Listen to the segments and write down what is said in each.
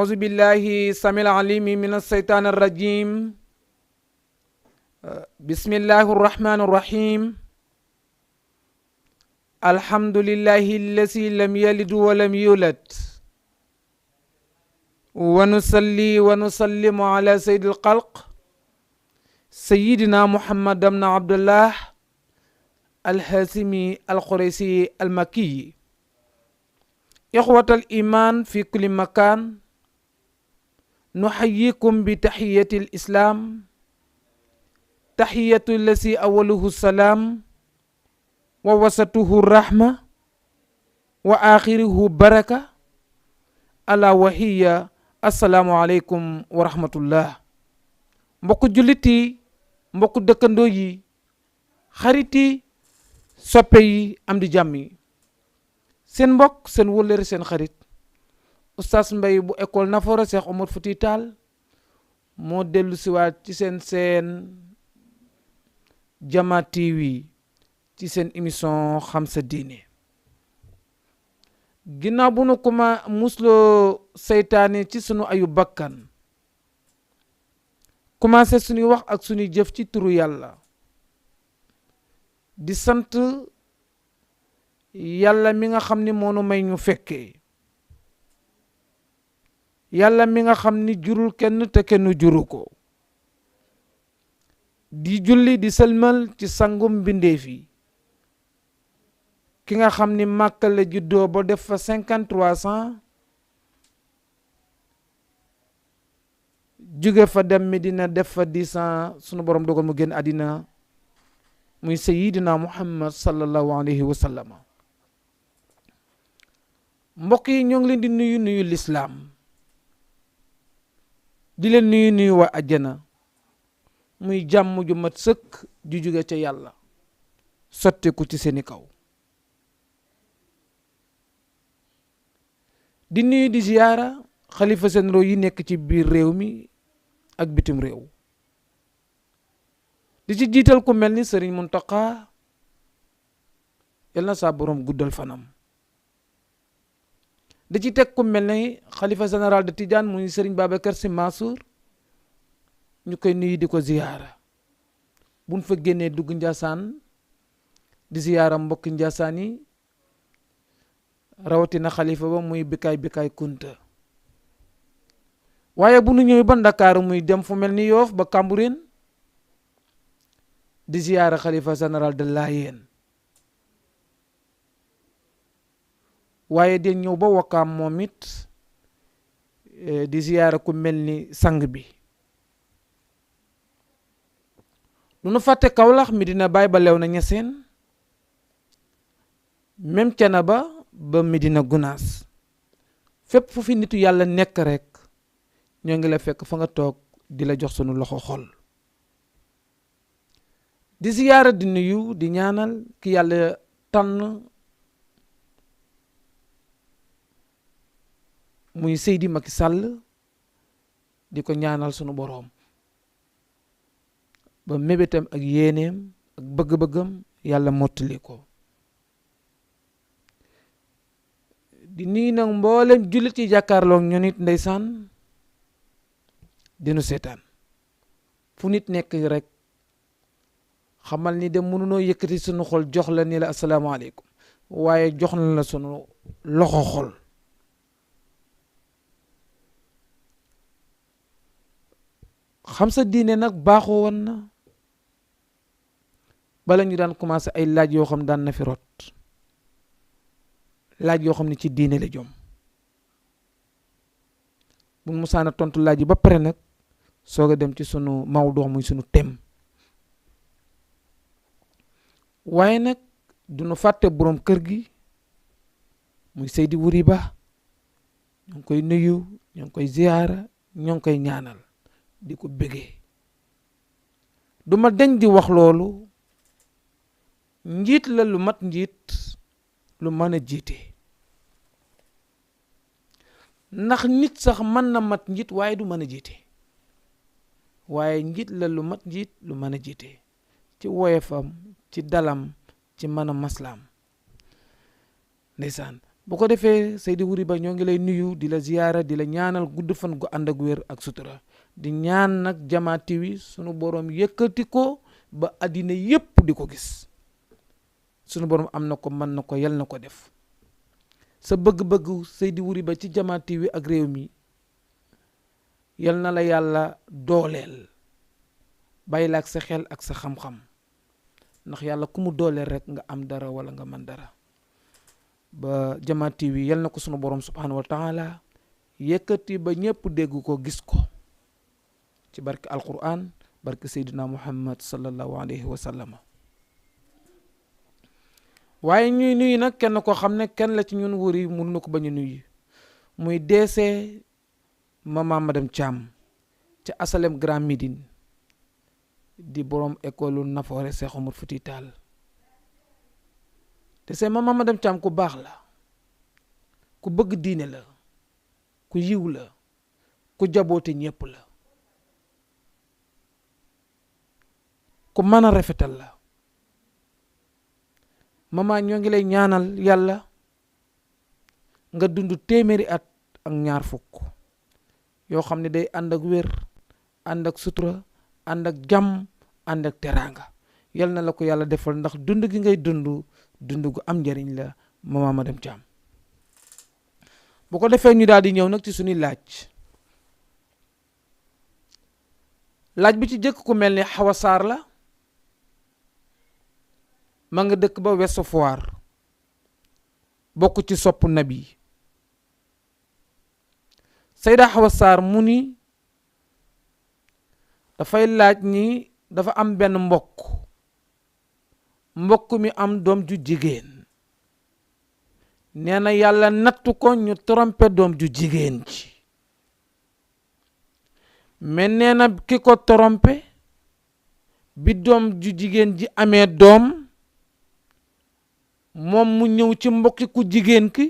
أعوذ بالله السميع العليم من الشيطان الرجيم. بسم الله الرحمن الرحيم. الحمد لله الذي لم يلد ولم يولد، ونصلي ونسلم على سيد الخلق سيدنا محمد بن عبد الله الهاشمي القريشي المكي. إخوة الإيمان في كل مكان، نحييكم بتحية الإسلام، تحية الذي أوله السلام ووسطه الرحمة وآخره بركة، ألا وهي السلام عليكم ورحمة الله. mbokk jullit yi, mbokk dëkkandoo yi, xarit yi, soppe yi, am di jàmm yi, seen mbokk seen wóllëre seen xarit Oustaz Mbaye bu école Nafoora Cheikh Omar Fouti Tall moo dellu siwaat ci seen Jama TV ci seen émission xam sa diine. ginnaaw bu nu musloo seytaane ci sunu ayu bakkan, commencé suñuy wax ak suñuy jëf ci turu yàlla, di sant yàlla mi nga xam ni moo nu may ñu fekkee, yàlla mi nga xam ni jurul kenn te kenn juru ko, di julli di sëlmal ci sangum mbindeef yi, ki nga xam ni Màkka la juddoo ba def fa 53 ans, jóge fa dem Medina def fa 10 ans, sunu borom dogal mu génn àddina, muy Sayyidina Muhammad sallallahu alayhi wa sallam. mbokk yi ñoo ngi leen di nuyu lislaam, di leen nuyu waa àjjana, muy jàmm ju mat sëkk ju jóge ca yàlla sotteeku ci seeni kaw. di nuyu di ziyaara xalifa généraux yi nekk ci biir réew mi ak bitim réew, di ci jiital ku mel ni Sëriñ Muntaqa, yal na saa borom guddal fanam. di ci teg ku mel ni xalifa général de Tidiane muy Sëriñ Babacar Sy Mansour, ñu koy nuyu di ko ziyaara. buñ fa génnee dugg Njaasaan di ziyaara mbokki Njaasaan yi, rawatina xalifa ba muy Bikaay Kunta. waaye bu nu ñëwee ba Ndakaaru muy dem fu mel ni Yoof ba Cambérène di ziyaara xalifa général de Layène, waaye di ñëw ba Wakaam moom it di ziyaara ku mel ni sang bi. du nu fàtte Kawlax Medina Baay ba Léona Niassène, même Thiénaba ba Medina Gounass, fépp fu fi nitu yàlla nekk rek ñoo ngi la fekk fa nga toog di la jox sunu loxo xol, di ziyaara di nuyu di ñaanal ki yàlla tànn muy Seydi Macky Sall, di ko ñaanal sunu boroom ba mébétam ak yéeneem ak bëgg-bëggam yàlla mottali ko. di nuyu nag mboolem jullit yi jàkkaarloog ñu nit ndeysaan dinu seetaan fu nit nekk rek, xamal ni de mënunoo yëkkati sunu xol jox la ni la asalaamaaleykum, waaye jox na la sunu loxo xol. xam sa diine nag baaxoo woon na bala ñu daan commencé ay laaj yoo xam daan na fi rot, laaj yoo xam ne ci diine la jom. bu musaana tontu laaj yi ba pare nag soog a dem ci sunu mawdu muy sunu thème. waaye nag du nu fàtte boroom kër gi muy Seydi Wuri Ba, ñoo ngi koy nuyu, ñoo ngi koy ziyaara, ñoo ngi koy ñaanal, di ko bëggee. du ma deñ di wax loolu, njiit la lu mat njiit, lu mën a jiite. ndax nit sax mën na mat njiit waaye du mën a jiite, waaye njiit la lu mat njiit, lu mën a jiite ci woyefam, ci dalam, ci mën a maslaam. ndeysaan bu ko defee Seydi Wuri Ba ñoo ngi lay nuyu di la ziyaara di la ñaanal gudd fan gu ànd ak wér ak sutura di ñaan nag Jama TV sunu borom yëkkati ko ba addina yépp di ko gis sunu borom am na ko mën na ko yal na ko def sa bëgg-bëgg Seydi Wuri Ba ci Jama TV ak réew mi yal na la yàlla dooleel bàyyi la ak sa xel ak sa xam-xam ndax yàlla ku mu dooleel rek nga am dara wala nga mën dara ba Jama TV yal na ko sunu borom subhanahu wa taala yëkkati ba ñëpp dégg ko gis ko ci barke alquran barke Seydina Muhammad sallallahu alayhi wa sallam waaye ñuy nuyu nag kenn koo xam ne kenn la ci ñun wuri mënu na ko bañ a nuyu muy deesee Mama Madame Thiam ci asalem Grand Médine di borom école Nafoore Cheikh Oumar Fouti Tall te c'est Mama Madame Thiam ku baax la ku bëgg diine la ku yiw la ku jaboote ñépp la ku mën a rafetal la mama ñoo ngi lay ñaanal yàlla nga dund téeméeri at ak ñaar fukk yoo xam ne day ànd ak wér ànd ak sutura ànd ak jàmm ànd ak teraanga yal na la ko yàlla defal ndax dund gi ngay dund gu am njariñ la Mama Madame Thiam bu ko defee ñu daal di ñëw nag ci suñuy laaj bi ci jëkk ku mel ni Hawa Sarr la ma nga dëkk ba Ouest Foire bokk ci sopp nabi Sayda Hawa Sarr mu ni dafay laaj ni dafa am benn mbokk mi am doom ju jigéen nee na yàlla nattu ko ñu trompé doom ju jigéen ci mais nee na ki ko trompé bi doom ju jigéen ji amee doom moom mu ñëw ci mbokki ku jigéen ki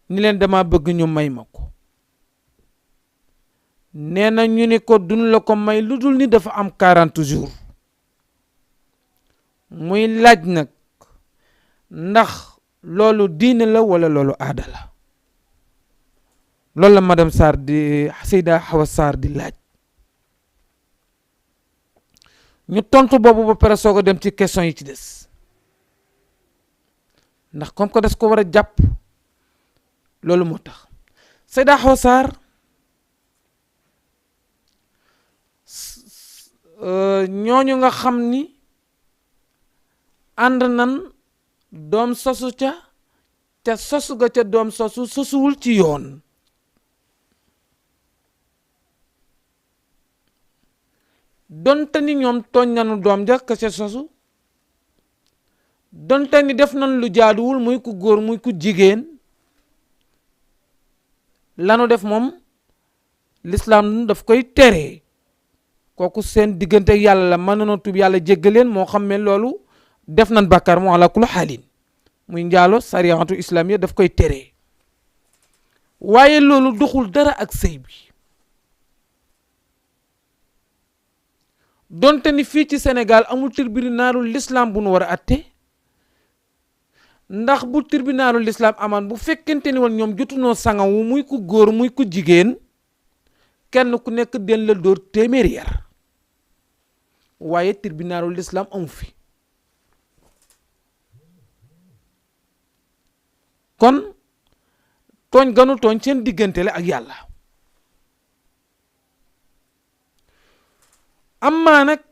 ni leen dama bëgg ñu may ma ko nee na ñu ni ko duñ la ko may lu dul ni dafa am 40 jours muy laaj nag ndax loolu diine la wala loolu aada la loolu la madame Sarr di Sayda Hawa Sarr di laaj ñu tontu boobu ba pare soog a dem ci question yi ci des ndax comme que des ko war a jàpp loolu moo tax Sayda Hawa Sarr ñooñu nga xam ni ànd nan doom sosu ca sosu ga ca doom sosuwul ci yoon donte ni ñoom tooñ nanu doom ja ka ca sosu donte ni def nan lu jaaduwul muy ku góor muy ku jigéen lanu def moom l'islam daf koy tere kooku seen diggante yàlla la mën na tub yàlla jéggaleen moo xam ne loolu def nan bàkkaar moo ala kulu xaalin muy njaalo sariyatu islamiya daf koy tere waaye loolu doxul dara ak sëy bi donte ni fii ci Sénégal amul tribunalul l'islam bu nu war a atte ndax bu tribunalul l'islam amaan bu fekkente ni woon ñoom jotunoo sangawu muy ku góor muy ku jigéen kenn ku nekk den la dóor téeméeri yar waaye tribunalul l'islam amu fi kon tooñ ganu tooñ seen diggante la ak yàlla amma nag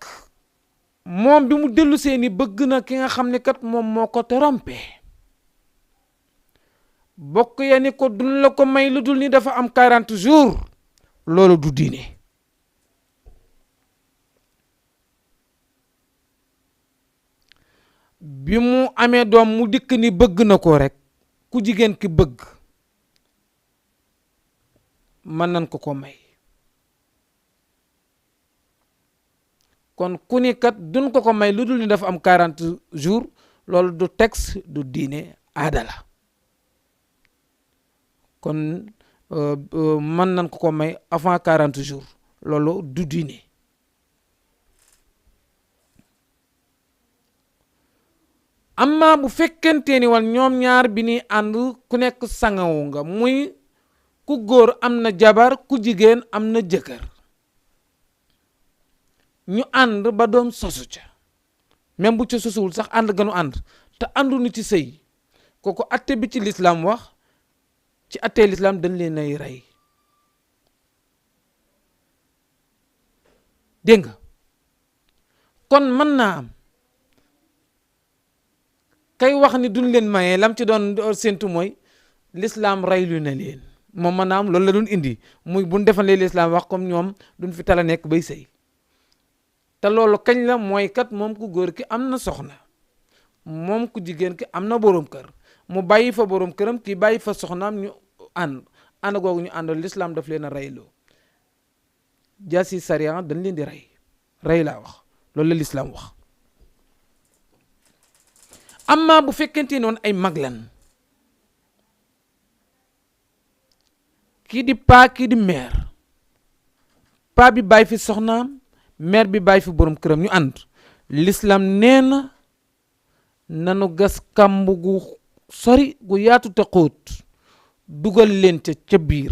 moom bi mu dellu seeni bëgg na ki nga xam ne kat moom moo ko trompé bokk ya ni ko duñ la ko may lu dul ni dafa am 40 jours loolu du diine bi mu amee doom mu dikk ni bëgg na ko rek ku jigéen ki bëgg mën nañ ko may kon ku ni kat duñ ko may lu dul ni dafa am 40 jours loolu du texte du diine aada la kon mën nañ ko may avant 40 jours loolu du diine amma bu fekkente ni wan ñoom ñaar bi ni ànd ku nekk sangawu nga muy ku góor am na jabar ku jigéen am na jëkkër ñu ànd ba doom sosu ca même bu ca sosuwul sax ànd ganu ànd te àndu ni ci sëy kooku atte bi ci lislaam wax ci attee lislaam dañ leen ay rey dégg nga kon mën naa am kay wax ni duñ leen maye lam ci doon séntu mooy lislaam rey lu ne leen moom mën naa am loolu la doon indi muy buñ defalee lislaam wax comme ñoom duñ fi tala nekk bay sëy te loolu kañ la mooy kat moom ku góor ki am na soxna moom ku jigéen ki am na borom kër mu bàyyi fa borom këram kii bàyyi fa soxnaam ñu ànd googu ñu àndoon lislaam daf leen a reyloo jaasi sariya dañ leen di rey laa wax loolu la lislaam wax amma bu fekkente noonu ay mag lan kii di paa kii di meer paa bi bàyyi fi soxnaam meer bi bàyyi fi borom këram ñu ànd lislaam nee na nanu gas kàmb gu sori gu yaatu te xóot dugal leen ca biir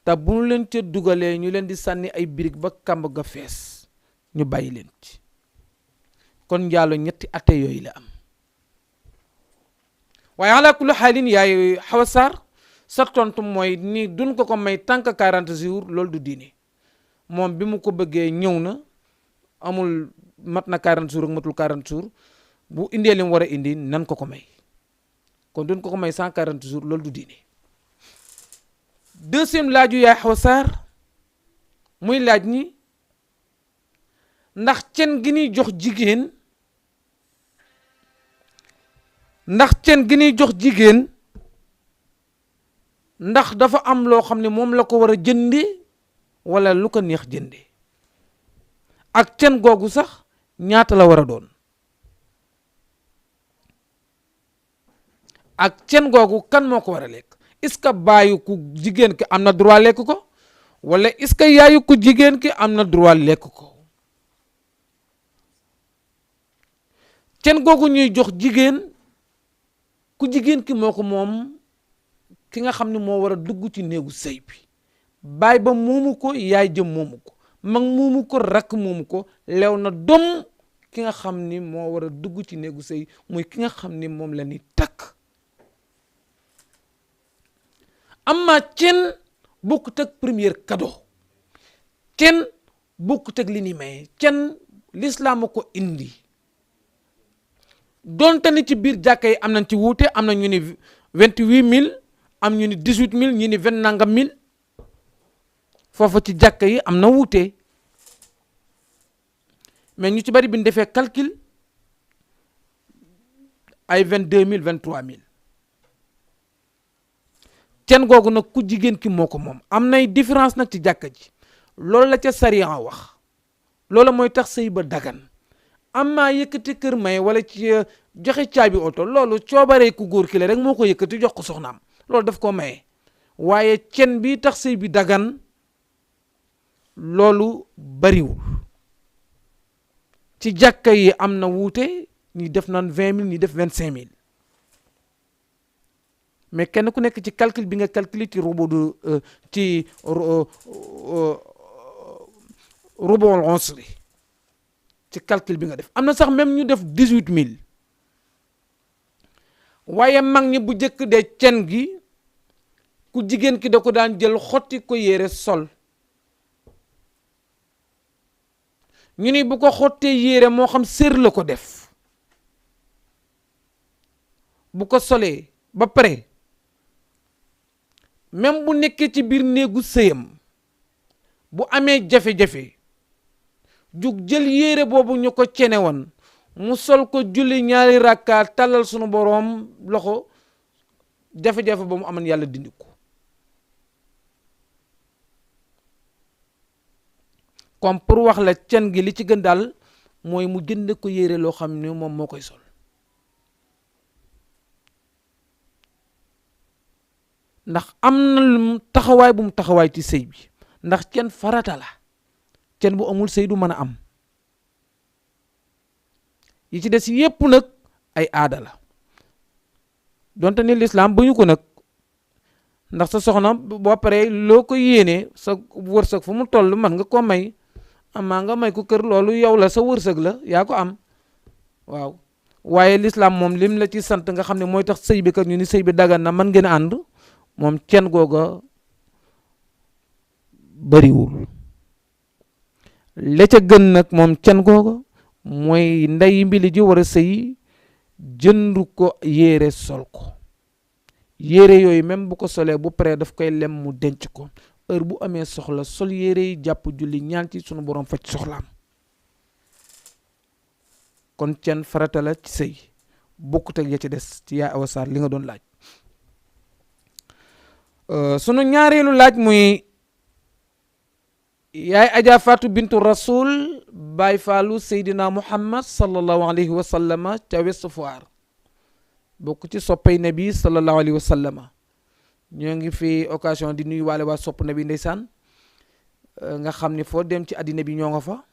te bu ñu leen ca dugalee ñu leen di sànni ay birig ba kàmb ga fees ñu bàyyi leen ci kon njaalo ñetti atte yooyu la am waaye ala kulli xaalin yaay Hawa Sarr sa tontu mooy ni duñ ko may tant que 40 jours loolu du diine moom bi mu ko bëggee ñëw na amul mat na 40 jours ak matul 40 jours bu indee li mu war a indi nan ko may kon duñ ko may 140 jours loolu du diine deuxième laaju yaay Hawa Sarr muy laaj ni ndax cen gi ñuy jox jigéen ndax dafa am loo xam ne moom la ko war a jënde wala lu ko neex jënde ak cen googu sax ñaata la war a doon ak cen googu kan moo ko war a lekk est-ce que baayu ku jigéen ki am na droit lekk ko wala est-ce que yaayu ku jigéen ki am na droit lekk ko cen googu ñuy jox jigéen ku jigéen ki moo ko moom ki nga xam ne moo war a dugg ci néegu sëy bi baay ba moomu ko yaay jëm moomu ko mag moomu ko rakk moomu ko lew na dom ki nga xam ni moo war a dugg ci néegu sëy muy ki nga xam ni moom la ni takk amma cen bokkut ak premier cadeau cen bokkut ak li ni maye cen lislaam ko indi donte ni ci biir jàkka yi am nañ ci wuute am na ñu ni 28 000 am ñu ni 18 000 ñu ni 20 nangam 1000 foofa ci jàkka yi am na wuute mais ñu ci bari bi ñu defee calcul ay 22 000 23 000 cen googu nag ku jigéen ki moo ko moom am nay différence nag ci jàkka ji loolu la ca sariya wax loolu mooy tax sëy ba dagan amma yëkkati kër may wala ci joxe caabi oto loolu coobaree ku góor ki la rek moo ko yëkkati jox ko soxnaam loolu daf ko maye waaye cen bi tax sëy bi dagan loolu bariwul ci jàkka yi am na wuute ñi def naan 20 000 ñi def 25 000 mais kenn ku nekk ci calcul bi nga calculer ci rubul onsri ci calcul bi nga def am na sax même ñu def 18 000 waaye mag ñi bu njëkk de cen gi ku jigéen ki da ko daan jël xotti ko yére sol ñu ni bu ko xottee yére moo xam sér la ko def bu ko solee ba pare même bu nekkee ci biir néegu sëyam bu amee jafe-jafe jug jël yére boobu ñu ko cene woon mu sol ko julli ñaari rakka tàllal sunu boroom loxo jafe-jafe ba mu amoon yàlla dindi ko comme pour wax la cen gi li ci gën daal mooy mu jënd ko yére loo xam ne moom moo koy sol ndax am na lu taxawaay bu mu taxawaay ci sëy bi ndax cen farata la cen bu amul sëy du mën a am yi ci des yépp nag ay aada la donte ni lislaam bu ñu ko nag ndax sa soxna boo paree loo ko yéenee sa wërsëg fu mu toll man nga ko may amaa nga may ko kër loolu yow la sa wërsëg la yaa ko am waaw waaye lislaam moom lim la ci sant nga xam ne mooy tax sëy bi kat ñu ni sëy bi dagan na man ngeen a ànd moom cen googa bariwul la ca gën nag moom cen googa mooy ndey mbili ji war a sëy jënd ko yére sol ko yére yooyu même bu ko solee bu paree daf koy lem mu denc ko heure bu amee soxla sol yére yi jàpp julli ñaan ci sunu borom faj soxlaam kon cen farata la ci sëy bokkut ak ya ci des ci yaa Awa Sarr li nga doon laaj sunu ñaareelu laaj muy yaay Adja Fatou Bintu Rasoul Baay Faalu Seydina Muhammad sallallahu alayhi wa sallama ca Ouest Foire bokk ci soppay nabi sallallahu alayhi wa sallama ñoo ngi fi occasion di nuyu waale waa sopp nabi ndeysaan nga xam ni foo dem ci àddina bi ñoo nga fa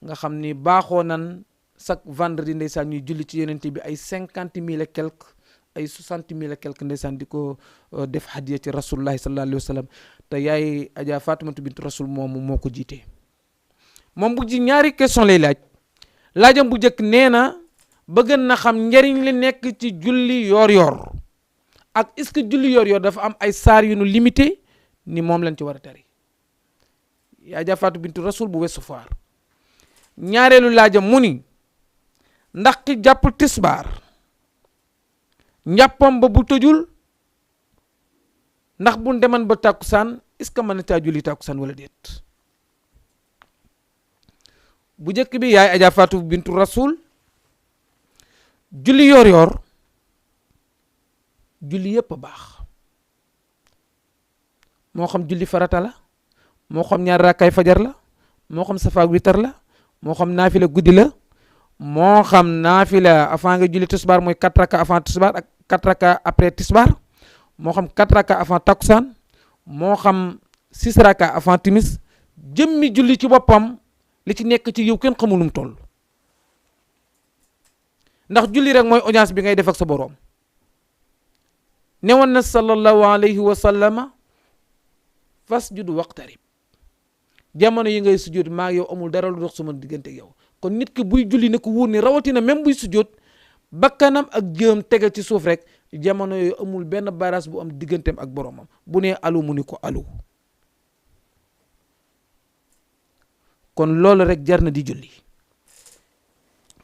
nga xam ni baaxoo nan chaque vendredi ndeysaan ñuy julli ci yonent bi ay 50,000 et quelque ay 60,000 et quelque ndeysaan di ko def hadiya ci rasulullahi sallallahu alayhi wa sallam te yaay Adja Fatimatu bintu Rasul moomu moo ko jiite moom bu ji ñaari question lay laajam bu njëkk nee na bëgg na xam njariñ li nekk ci julli yoor ak est-ce que julli yoor dafa am ay saar yu nu limité ni moom lañ ci war a tari yaay Adja Fatou bintu Rasul bu Ouest Foire ñaareelu laajam mu ni ndax ki jàpp tisbaar njàppam ba bu tëjul ndax bu deman ba tàkkusaan est-ce que mën na caa julli tàkkusaan wala déet bu njëkk bi yaay Adja Fatou bintu Rasul julli yoor julli yépp a baax moo xam julli farata la moo xam ñaar raakaay fajar la moo xam safaak witar la moo xam naafila guddi la moo xam naafila avant nga julli tisbaar mooy 4 raka avant tisbaar ak 4 raka après tisbaar moo xam 4 raka avant takkusaan moo xam 6 raka avant timis jëmmi julli ci boppam li ci nekk ci yow kenn xamul nu mu toll ndax julli rek mooy audience bi ngay def ak sa boroom newoon na sallallahu alayhi wa sallama fasjud waqtarib jamono yi ngay sujjóot maa yow amul dara lu dox sama diggante ak yow kon nit ki buy julli ne ko wóor ni rawatina même buy sujjóot bakkanam ak jëm tege ci suuf rek jamono yooyu amul benn baras bu am digganteem ak boroomam bu nee alu mu ni ko alu kon loolu rek jar na di julli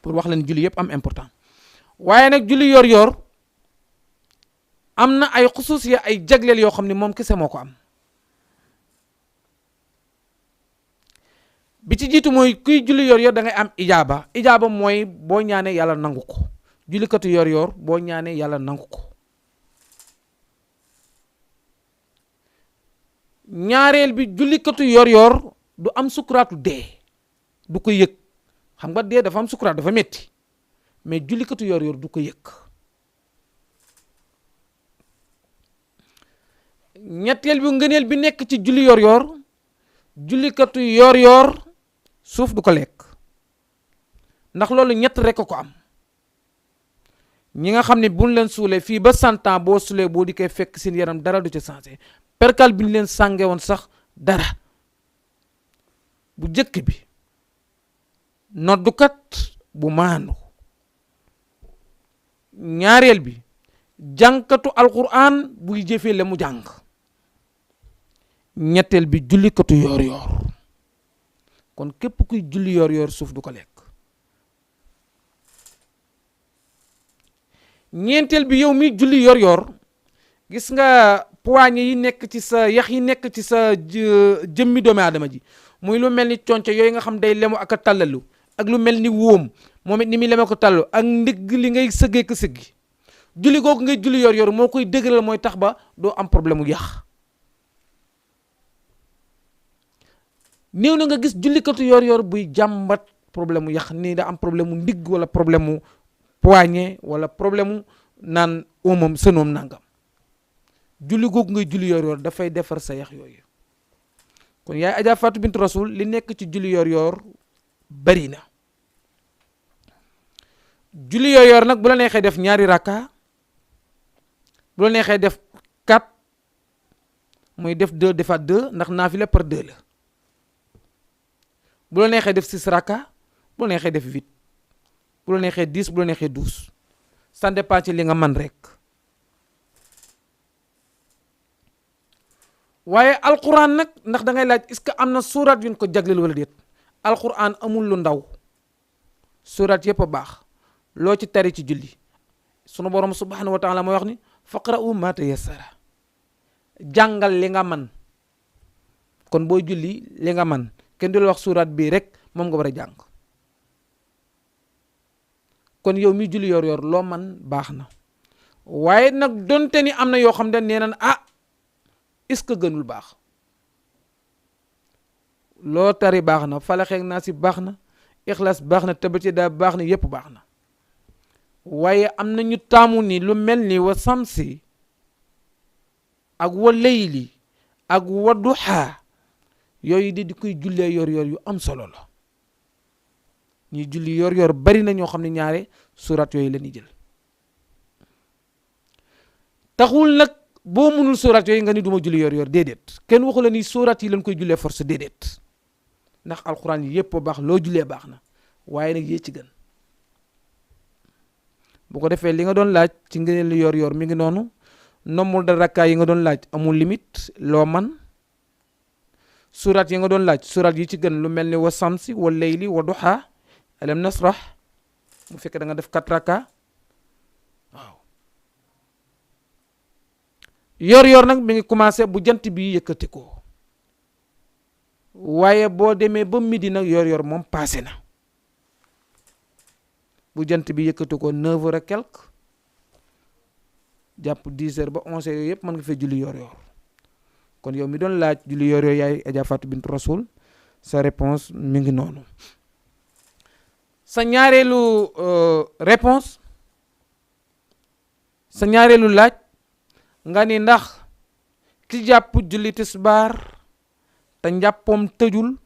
pour wax leen julli yëpp am important waaye nag julli yor am na ay xususiya ay jagleel yoo xam ne moom kese moo ko am bi ci jiitu mooy kuy julli yor da ngay am ijaaba mooy boo ñaanee yàlla nangu ko jullikatu yor boo ñaanee yàlla nangu ko ñaareel bi jullikatu yor du am sukuraatu dee du ko yëg xam nga dee dafa am sukuraat dafa metti mais jullikatu yor du ko yëg ñetteel bi ngëneel bi nekk ci julli yor jullikatu yor suuf du ko lekk ndax loolu ñett rek ko am ñi nga xam ne buñ leen suulee fii ba 100 ans boo suulee boo di koy fekk seen yaram dara du ci changé perkal bi ñu leen sànge woon sax dara bu jëkk bi noddukat bu maandu ñaareel bi jàngkatu alquran buy jëfee la mu jàng ñetteel bi jullikatu yor kon képp kuy julli yor suuf du ko lekk ñeenteel bi yow mi julli yor gis nga poignée yi nekk ci sa yax yi nekk ci sa jëmmi doomu aadama ji muy lu mel ni conco yooyu nga xam day lemu ak a tàllalu ak lu mel ni wóom moom it ni muy leme ko tàllu ak ndigg li ngay sëggee ko sëggi julli googu ngay julli yor moo koy dëgëral mooy tax ba doo am problème mu yax néew na nga gis jullikatu yor buy jàmbat problème mu yax nii da am problème mu ndigg wala problème mu poignet wala problème mu naan umam sënoom nangam julli googu ngay julli yor dafay defar sa yax yooyu kon yaay Adja Fatou bintu Rasul li nekk ci julli yor bari na julli yor yor nag bu la neexee def ñaari rakka, bu la neexee def 4 muy def 2 defaat 2 ndax naafila par 2 la. bu la neexee def 6 rakka, bu la neexee def 8, bu la neexee 10, bu la neexee 12, ça dépend ci li nga man rek. waaye alquran nag ndax da ngay laaj est-ce que am na suuraat yuñ ko jagleel wala déet. alquran amul lu ndaw, suuraat yëpp a baax. loo ci tari ci julli sunu borom subhanahu wa taala mooy wax ni faqra'u ma tayassara, jàngal li nga man. kon booy julli li nga man, kenn du la wax suuraat bii rek moom nga war a jàng. kon yow mi julli yor yor loo man baax na. waaye nag donte ni am na yoo xam ne nee nan est-ce que gënul baax. loo tari baax na, falaxeeg naa si baax na, ixlaas baax na, tabati daa baax na, yépp baax na. waaye am na ñu taamu ni lu mel ni wa samsi ak wa layli ak wa duha, yooyu di koy jullee yor yor yu am solo la. ñuy julli yor yor bari na ñoo xam ne ñaare surat yooyu la ñuy jël. taxul nag boo mënul surat yooyu nga ni duma julli yor yor, déedéet. kenn waxu la ni surat yi lañ koy jullee force, déedéet. ndax alquran yi yépp baax, loo jullee baax na, waaye nag yee ci gën. bu ko defee li nga doon laaj ci ngëneel yor yor mi ngi noonu. nombre de rakka yi nga doon laaj amul limite, loo man. surat yi nga doon laaj, surat yi ci gën lu mel ni wa samsi wa layli wa duha, alam nasrah, bu fekkee da nga def 4 rakka. waaw yor yor nag mi ngi commencé bu jant bi yëkkati ko, waaye boo demee ba midi nag yor yor moom passé na. bu jant bi yëkkati ko 9 heures et quelque jàpp 10 heures ba 11 heures yooyu yëpp mën nga fay julli yor yor. kon yow mi doon laaj julli yor yor yaay Adja Fatou Bintou Rasoul, sa réponse mi ngi noonu. sa ñaareelu réponse, sa ñaareelu laaj nga ni ndax ki jàpp julli tisbaar te njàppoom tëjul,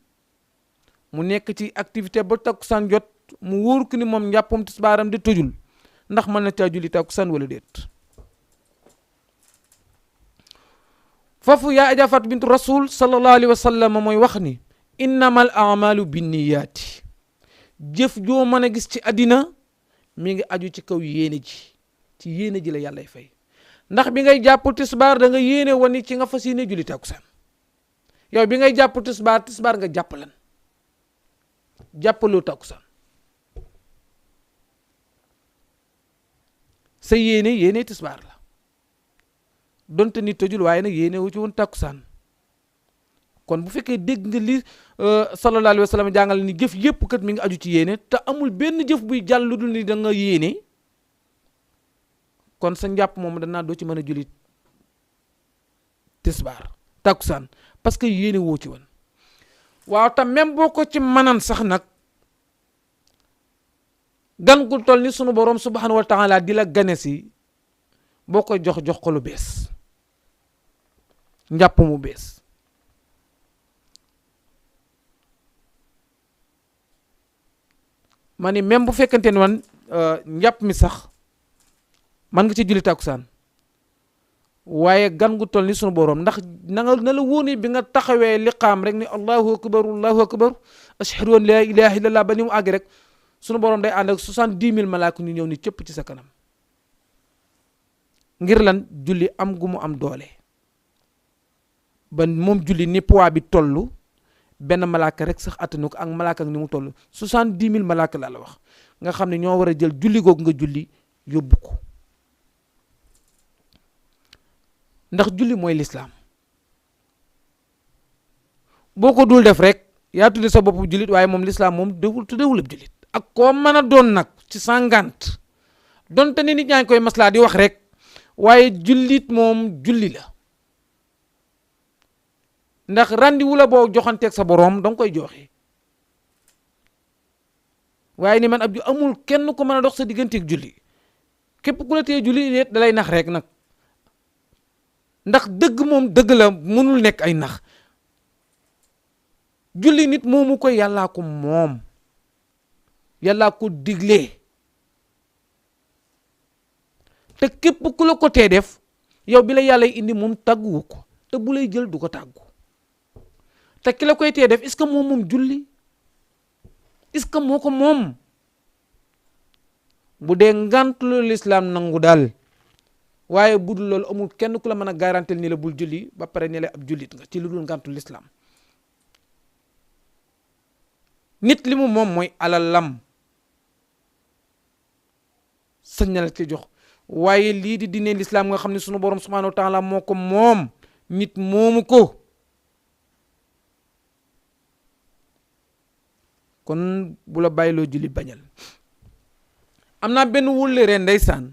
mu nekk ci activité ba takkusaan jot, mu wóor ko ni moom njàppoom tisbaaram di tëjul, ndax mën na caa julli takkusaan wala déet. foofu yaa Adja Fatou Bintou Rasoul sallallahu alayhi wa sallam mooy wax ni innamal a'malu binniyaati, jëf joo mën a gis ci àddina mi ngi aju ci kaw yéene ji. ci yéene ji la yàllay fay. ndax bi ngay jàpp tisbaar da nga yéene woon ni ci nga fas yéene julli takkusaan. yow bi ngay jàpp tisbaar nga jàpp lan, jàppaloo takkusaan. sa yéene tisbaar la, donte ni tëjul, waaye nag yéene wu ci woon takkusaan. kon bu fekkee dégg nga li sallallahu alayhi wa sallam jàngal ni jëf yépp kat mi ngi aju ci yéene, te amul benn jëf buy jàll lu dul ni da nga yéene, kon sa njàpp moom danaa doo ci mën a julli tisbaar takkusaan, parce que yéene woo ci woon. waaw tam même boo ko ci manan sax nag, gan gu toll ni sunu borom subhanahu wa taala di la gane si, boo ko jox ko lu bees, njàpp mu bees. ma ni même bu fekkante ne man njàpp mi sax man nga ci julli takkusaan, waaye gan gu toll ni sunu borom, ndax na la wóone bi nga taxawee liqaam rek ni allahu akbar ashhadu an la ilaha illallah ba ni mu àgg rek, sunu borom day ànd ak 70,000 malaaka ñu ñëw ni cëpp ci sa kanam. ngir lan? julli am gu mu am doole, ba moom julli ni poids bi tollu benn malaaka rek sax attanu ko, ak malaaka ak ni mu toll 70,000 malaaka laa la wax, nga xam ne ñoo war a jël julli googu nga julli yóbbu ko. ndax julli mooy lislaam. boo ko dul def rek yaa tudde sa bopp jullit, waaye moom lislaam moom tuddewul ab jullit. ak koo mën a doon nag ci sàngant, donte ni nit ñaa ngi koy maslaa di wax rek, waaye jullit moom julli la. ndax rendez-vous la boo joxanteeg sa boroom danga koy joxe, waaye ni man ab amul kenn ko mën a dox sa digganteeg julli. képp ku la tee julli da lay nax rek nag, ndax dëgg moom dëgg la, mënul nekk ay nax. julli nit moomu ko, yàllaa ko moom, yàllaa ko diglee. te képp ku la ko tee def yow bi la yàlla indi moom tàgguwu ko te bu lay jël du ko tàggu te ki la koy tee def est-ce que moom julli est-ce que moo ko moom bu dee ngant lu lislaam nangu daal waaye bu dul loolu amul kenn ku la mën a garantel ni la bul julli ba pare ni la ab jullit nga ci lu dul ngantu lislaam nit li mu moom mooy alalam sañ na la ci jox waaye lii di diine lislaam nga xam ne sunu borom subhanahu wa taala moo ko moom nit moomu ko kon bu la bàyyiloo julli bañal am naa benn wóllëre ndeysaan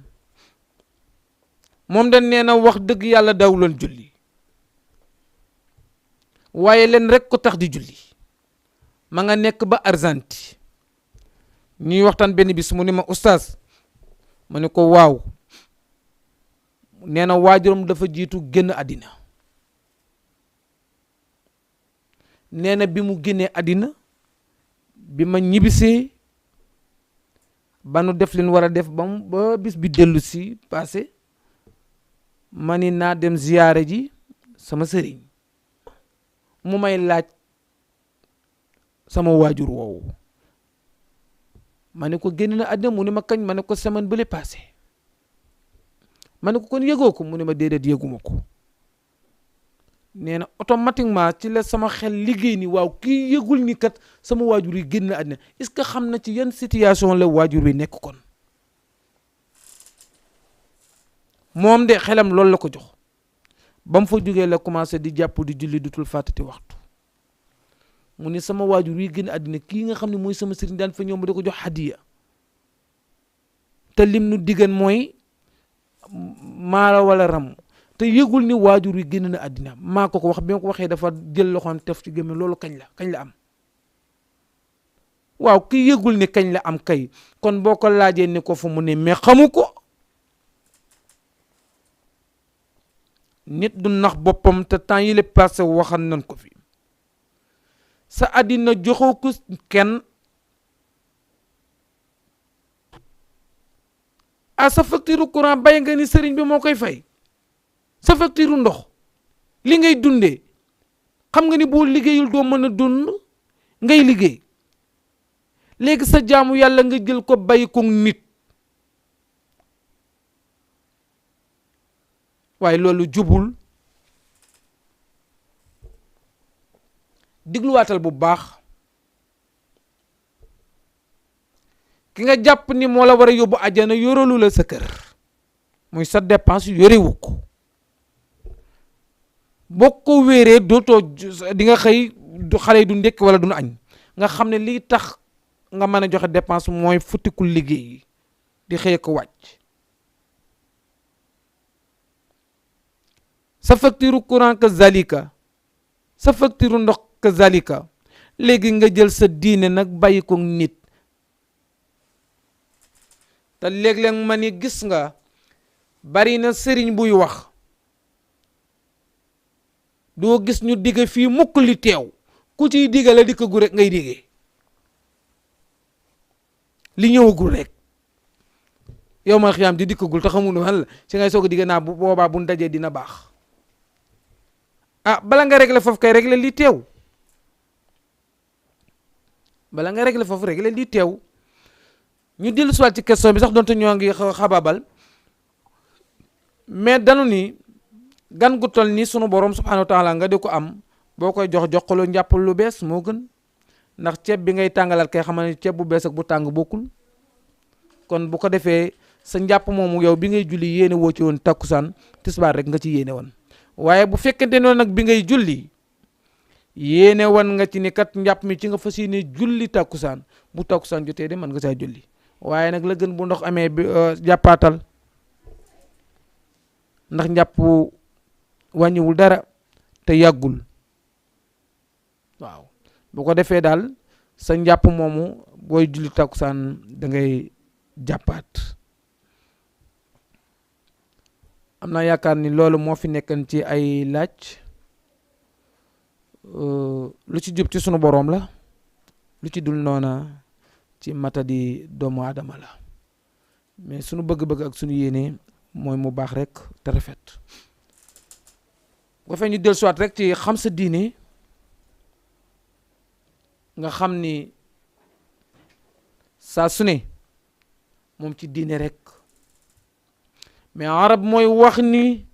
moom dañ nee na wax dëgg yàlla dawuloon julli waaye leen rek ko tax di julli ma nga nekk ba Argentine ñuy waxtaan benn bis mu ni ma oustaz ma ne ko waaw nee na waajuram dafa jiitu génn àddina nee na bi mu génnee àddina bi ma ñibbisee ba nu def leen war a def ba bis bi dellu si passé ma ni naa dem ziyaare ji sama sëriñ mu may laaj sama waajur woowu ma ne ko génn na àddina mu ne ma kañ ma ne ko semaine bële passé ma ne ko kon yëgoo ko mu ne ma déedéet yëguma ko nee na automatiquement ci la sama xel liggéey ni waaw kii yëgul ni kat sama waajur yi génn na àddina est-ce que xam na ci yan situation la waajur bi nekk kon moom de xelam loolu la ko jox ba mu fa jógee la commencé di jàpp di julli dutul fàttati waxtu mu ne sama waajur yi génn àddina kii nga xam ne mooy sama sëriñ daan fa ñoom da ko jox hadiya te lim nu diggan mooy maala wala ram te yëgul ni waajur yi génn na àddina maa ko wax bi ma ko waxee dafa jël loxoom tef ci gémmiñ loolu kañ la am waaw ki yëgul ni kañ la am kay kon boo ko laajee ni ko fu mu ne mais xamu ko nit du nax boppam te temps yi le passé waxan nañ ko fi sa àddina joxoo ko kenn sa facture courant bay nga ni sëriñ bi moo koy fay sa facture ndox li ngay dundee xam nga ni boo liggéeyul doo mën a dund ngay liggéey léegi sa jaamu yàlla nga jël ko bàyyi ko nit waaye loolu jubul digluwaatal bu baax ki nga jàpp ni moo la war a yóbbu àjjana yoralu la sa kër muy sa dépense yorewu ko boo ko wéeree dootoo di nga xëy xale yi du ndékki wala du añ nga xam ne lii tax nga mën a joxe dépense mooy futtikul liggéey di xëy ko wàcc sa facture courant ka zalika sa facture ndox ka zalika léegi nga jël sa diine nag bàyyi ko nit te léeg-léeg ma ni gis nga bari na sëriñ buy wax doo gis ñu digge fii mukk li teew ku ciy digga la dikk gu rek ngay diggee li ñëwagul rek yow ma xiyaam di dikkagul te xamul lan la ci ngay soog a digge naa bu boobaa bu dajee dina baax bala nga régler foofu kay régler li teew bala nga régler foofu régler li teew ñu dellu soit ci question bi sax donte ñoo ngi xabaabal mais danu ni gan gu toll ni sunu borom subhanahu wa taala nga di ko am boo koy jox ko lu njàpp lu bees moo gën ndax ceeb bi ngay tàngalal kay xam ne ceeb bu bees ak bu tàng bokkul kon bu ko defee sa njàpp moomu yow bi ngay julli yéene woo ci woon takkusaan tisbaar rek nga ci yéene woon waaye bu fekkente noonu nag bi ngay julli yéene woon nga ci ni kat njàpp mi ci nga fas yéene julli takkusaan bu takkusaan jotee de mën nga saa julli waaye nag la gën bu ndox amee bi jàppaatal ndax njàpp wàññiwul dara te yàggul waaw bu ko defee daal sa njàpp moomu booy julli takkusaan da ngay jàppaat am naa yaakaar ni loolu moo fi nekkan ci ay laaj lu ci jub ci sunu boroom la lu ci dul noona ci matadi doomu aadama la mais sunu bëgg-bëgg ak sunu yéene mooy mu baax rek te rafet. bu fee ñu dellusiwaat rek ci xam sa diine nga xam ni saa su ne moom ci diine rek. mais arab mooy wax ni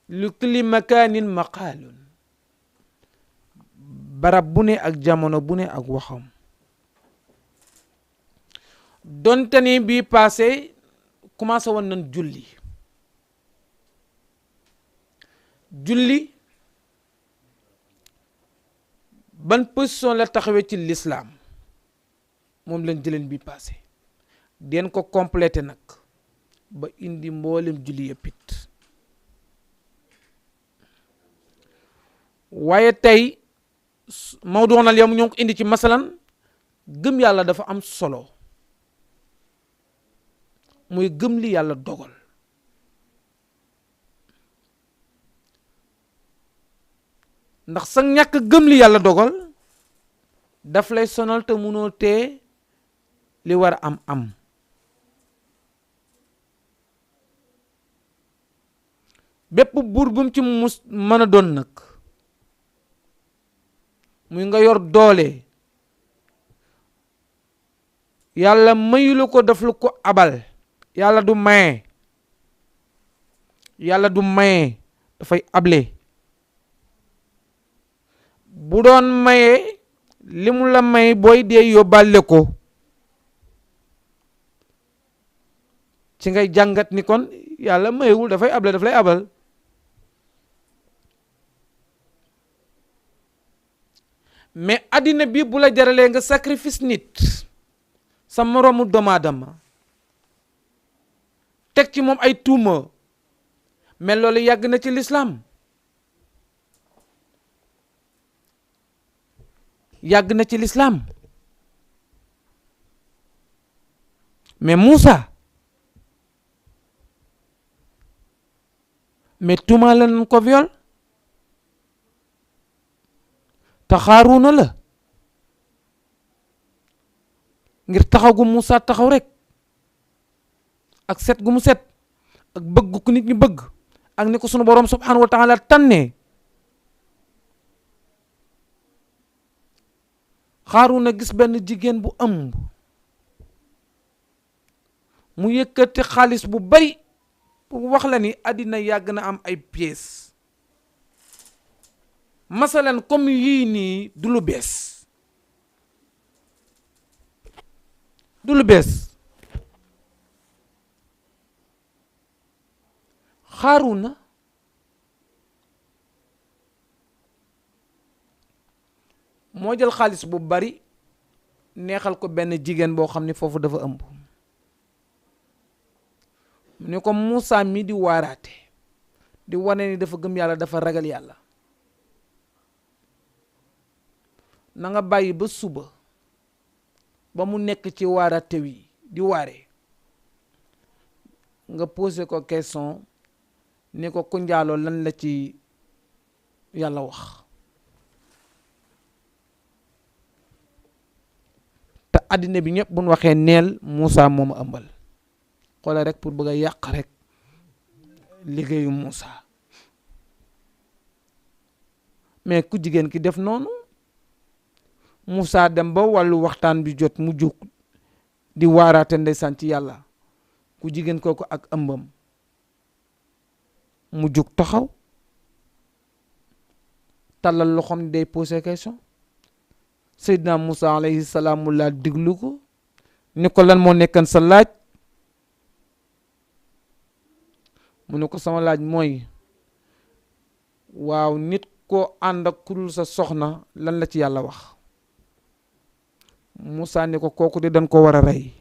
li kulli makaanin maqaalun, barab bu ne ak jamono bu ne ak waxam. donte ni bii passé commencé woon nañ julli ban position la taxawee ci l'islam moom lañ jëleen bi passé den ko complété nag ba indi mboolem julli yëpp it. waaye tey mawduunal yawm ñoo ko indi ci masalan gëm yàlla dafa am solo, muy gëm li yàlla dogal. ndax sa ñàkk gëm li yàlla dogal daf lay sonal te munoo tee li war a am. bépp buur bu mu ci mën a doon nag, muy nga yor doole, yàlla mayulu ko daf lu ko abal. yàlla du maye, dafay able. bu doon maye li mu la may booy dee yóbbaale ko, ci ngay jàngat ni kon yàlla mayewul, dafay able, daf lay abal. mais addina bi bu la jaralee nga sacrifice nit, sa moroomu doomu aadama, teg ci moom ay tuuma, mais loolu yàgg na ci lislaam. mais Moussa mais tuuma la nañ ko viol te Xaaruuna la ngir taxaw gu Moussa taxaw rek ak set gu mu set ak bëgg ku nit ñi bëgg ak ni ko sunu borom subhanahu wa taala tànnee. Xaaruuna gis benn jigéen bu ëmb mu yëkkati xaalis bu bari pour wax la ni àddina yàgg na am ay pièces. masalan comme yii nii du lu bees, Xaaruuna moo jël xaalis bu bari neexal ko benn jigéen boo xam ne foofu dafa ëmb. mu ne ko Moussa mi di waaraate di wane ni dafa gëm yàlla, dafa ragal yàlla, na nga bàyyi ba suba ba mu nekk ci waaraate wi di waare nga posé ko question ni ko ku njaaloo lan la ci yàlla wax. te àddina bi ñëpp buñ waxee neel Moussa moom a ëmbal. xoolal rek pour bëgg a yàq rek liggéeyu Moussa. mais ku jigéen ki def noonu, Moussa dem ba wàllu waxtaan bi jot mu jóg di waaraate ndeysaan ci yàlla, ku jigéen kooku ak ëmbam mu jóg taxaw tàllal loxoom ni day posé question. Seydina Moussa alayhi salaam mu laa diglu ko ni ko lan moo nekkan sa laaj. mu ne ko sama laaj mooy waaw nit koo ànd ak kurul sa soxna lan la ci yàlla wax. Moussa ni ko kooku de dañ ko war a rey.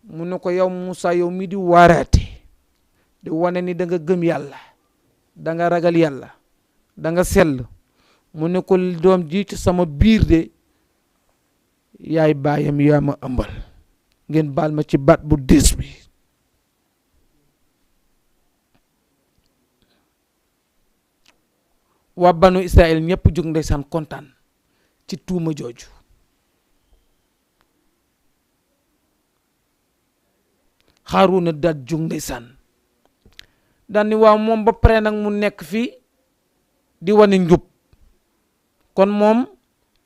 mu ne ko yow Moussa yow mi di waaraate di wane ni da nga gëm yàlla, da nga ragal yàlla, da nga sell. mu ne ko doom ji ci sama biir de yaay baayam yaa ma ëmbal, ngeen baal ma ci baat bu diis bi. waa banu Israël ñëpp jóg ndeysaan kontaan ci tuuma jooju. Haaruna daat jug ndeysaan daan ni waaw moom ba pare nag mu nekk fii di wane njub kon moom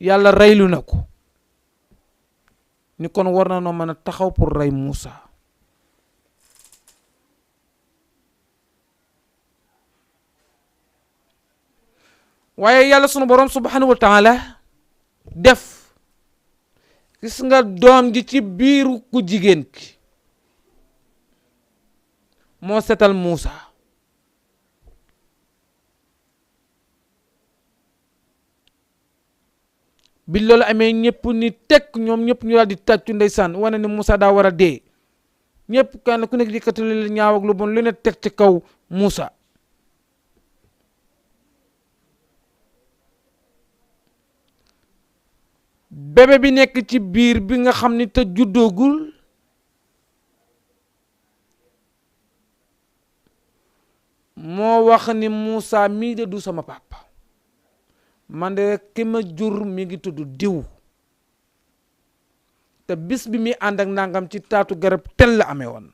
yàlla reylu na ko ni kon war na noo mën a taxaw pour rey Moussa. waaye yàlla sunu borom subhanahu wa taala def gis nga doom ji ci biiru ku jigéen ki moo setal Moussa. bi loolu amee ñëpp ni tekk ñoom ñëpp ñu daal di tàccu ndeysaan wane ni Moussa daa war a dee ñëpp kenn ku nekk yëkkati lu ñaaw ak lu bon lu ne teg ci kaw Moussa. bébé bi nekk ci biir bi nga xam ni te juddoogul moo wax ni Moussa mii de du sama papa man de ki ma jur mi ngi tudd diw te bis bi mi ànd ak nangam ci taatu garab tel la amee woon.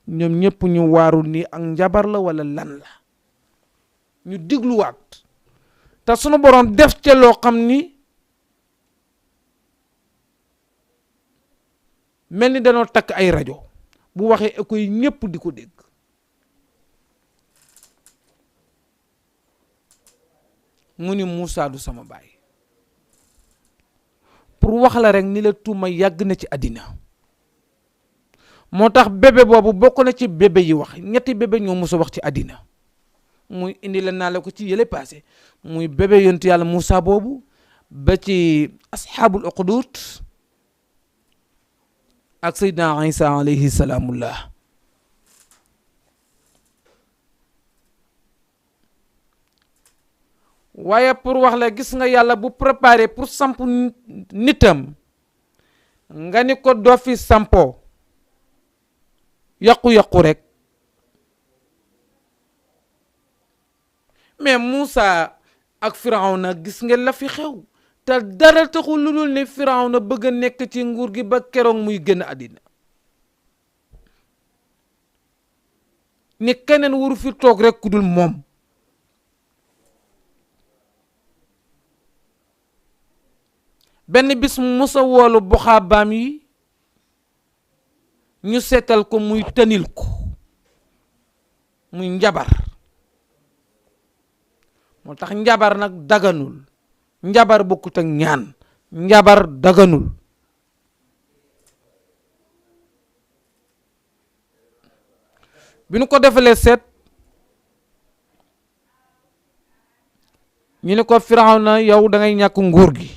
ñoom ñëpp ñu waaru ni ak njabar la wala lan la ñu digluwaat te sunu borom def ca loo xam ni mel ni danoo takk ay rajo bu waxee écho yi ñëpp di ko dégg. mu ni Moussa du sama baay pour wax la rek ni la tuuma yàgg na ci àddina moo tax bébé boobu bokk na ci bébé yi wax ñetti bébé ñoo mos a wax ci àddina muy indi la naa la ko ci yële passé muy bébé yontu yàlla Moussa boobu ba ci asxaabul uqdud ak Seydina Isa alayhi salaamullah. waaye pour wax la gis nga yàlla bu préparé pour samp nitam nga ni ko doo fi sampoo yàqu-yàqu rek mais Moussa ak Firawna gis nga la fi xew te dara taxul lu dul ne Firawna bëgg a nekk ci nguur gi ba keroog muy gën àddina ni keneen waru fi toog rek ku dul moom. benn bis Moussa woolu buxaabaam yi ñu seetal ko muy tënil ko muy njabar moo tax njabar nag daganul njabar bokkut ak ñaan njabar daganul. bi nu ko defalee seet ñu ne ko Firawna yow da ngay ñàkk nguur gi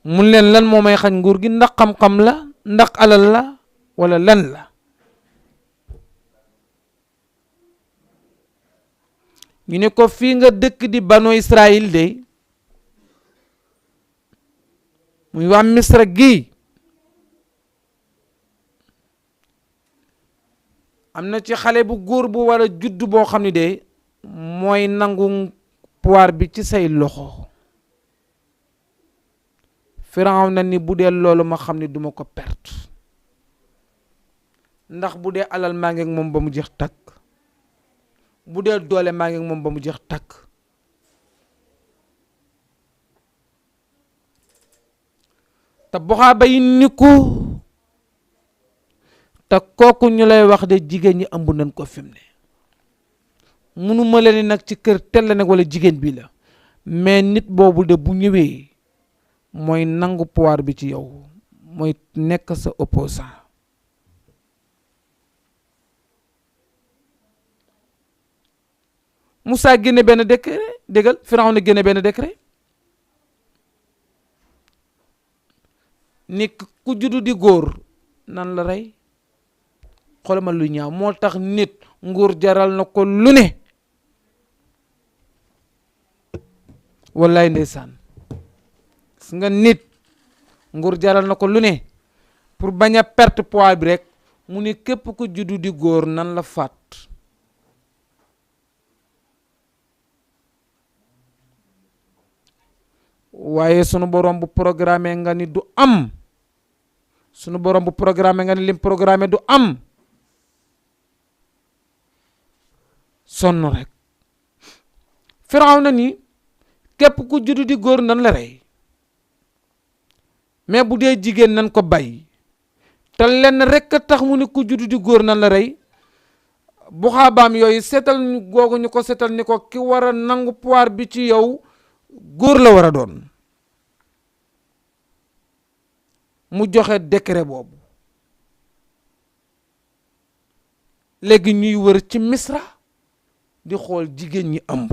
mun leen lan moo may xañ nguur gi ndax xam-xam la ndax alal la wala lan la. ñu ne ko fii nga dëkk di banu Israël de muy waa Misra gi am na ci xale bu góor bu war a judd boo xam ne de mooy nangu pouvoir bi ci say loxo. Firawna ni bu dee loolu ma xam ne duma ko perte ndax bu dee alal maa ngi ak moom ba mu jeex takk bu dee doole maa ngi ak moom ba mu jeex takk. te buxaaba yi ni ko te kooku ñu lay wax de jigéen ñi ëmb nañ ko fi mu ne munuma leen nag ci kër tel nag wala jigéen bi la mais nit boobu de bu ñëwee mooy nangu pouvoir bi ci yow mooy nekk sa opposant. Moussa génne benn décret déggal Firawna génne benn décret ni ku juddu di góor nan la rey xoolal ma lu ñaaw moo tax nit nguur jaral na ko lu ne wallaay ndeysaan gis nga nit nguur jaral na ko lu ne pour bañ a perte poids bi rek mu ni képp ku juddu di góor nan la faat. waaye sunu borom bu programme nga ni du am sunu borom bu programme nga ne lim programme du am sonn rek. Firawna ni képp ku juddu di góor nan la rey mais bu dee jigéen nan ko bàyyi te lenn rek tax mu ni ku juddu di góor nan la rey bu xaabaam yooyu seetal googu ñu ko seetal ni ko ki war a nangu pouvoir bi ci yow góor la war a doon. mu joxe décret boobu léegi ñuy wër ci Misra di xool jigéen ñi ëmb.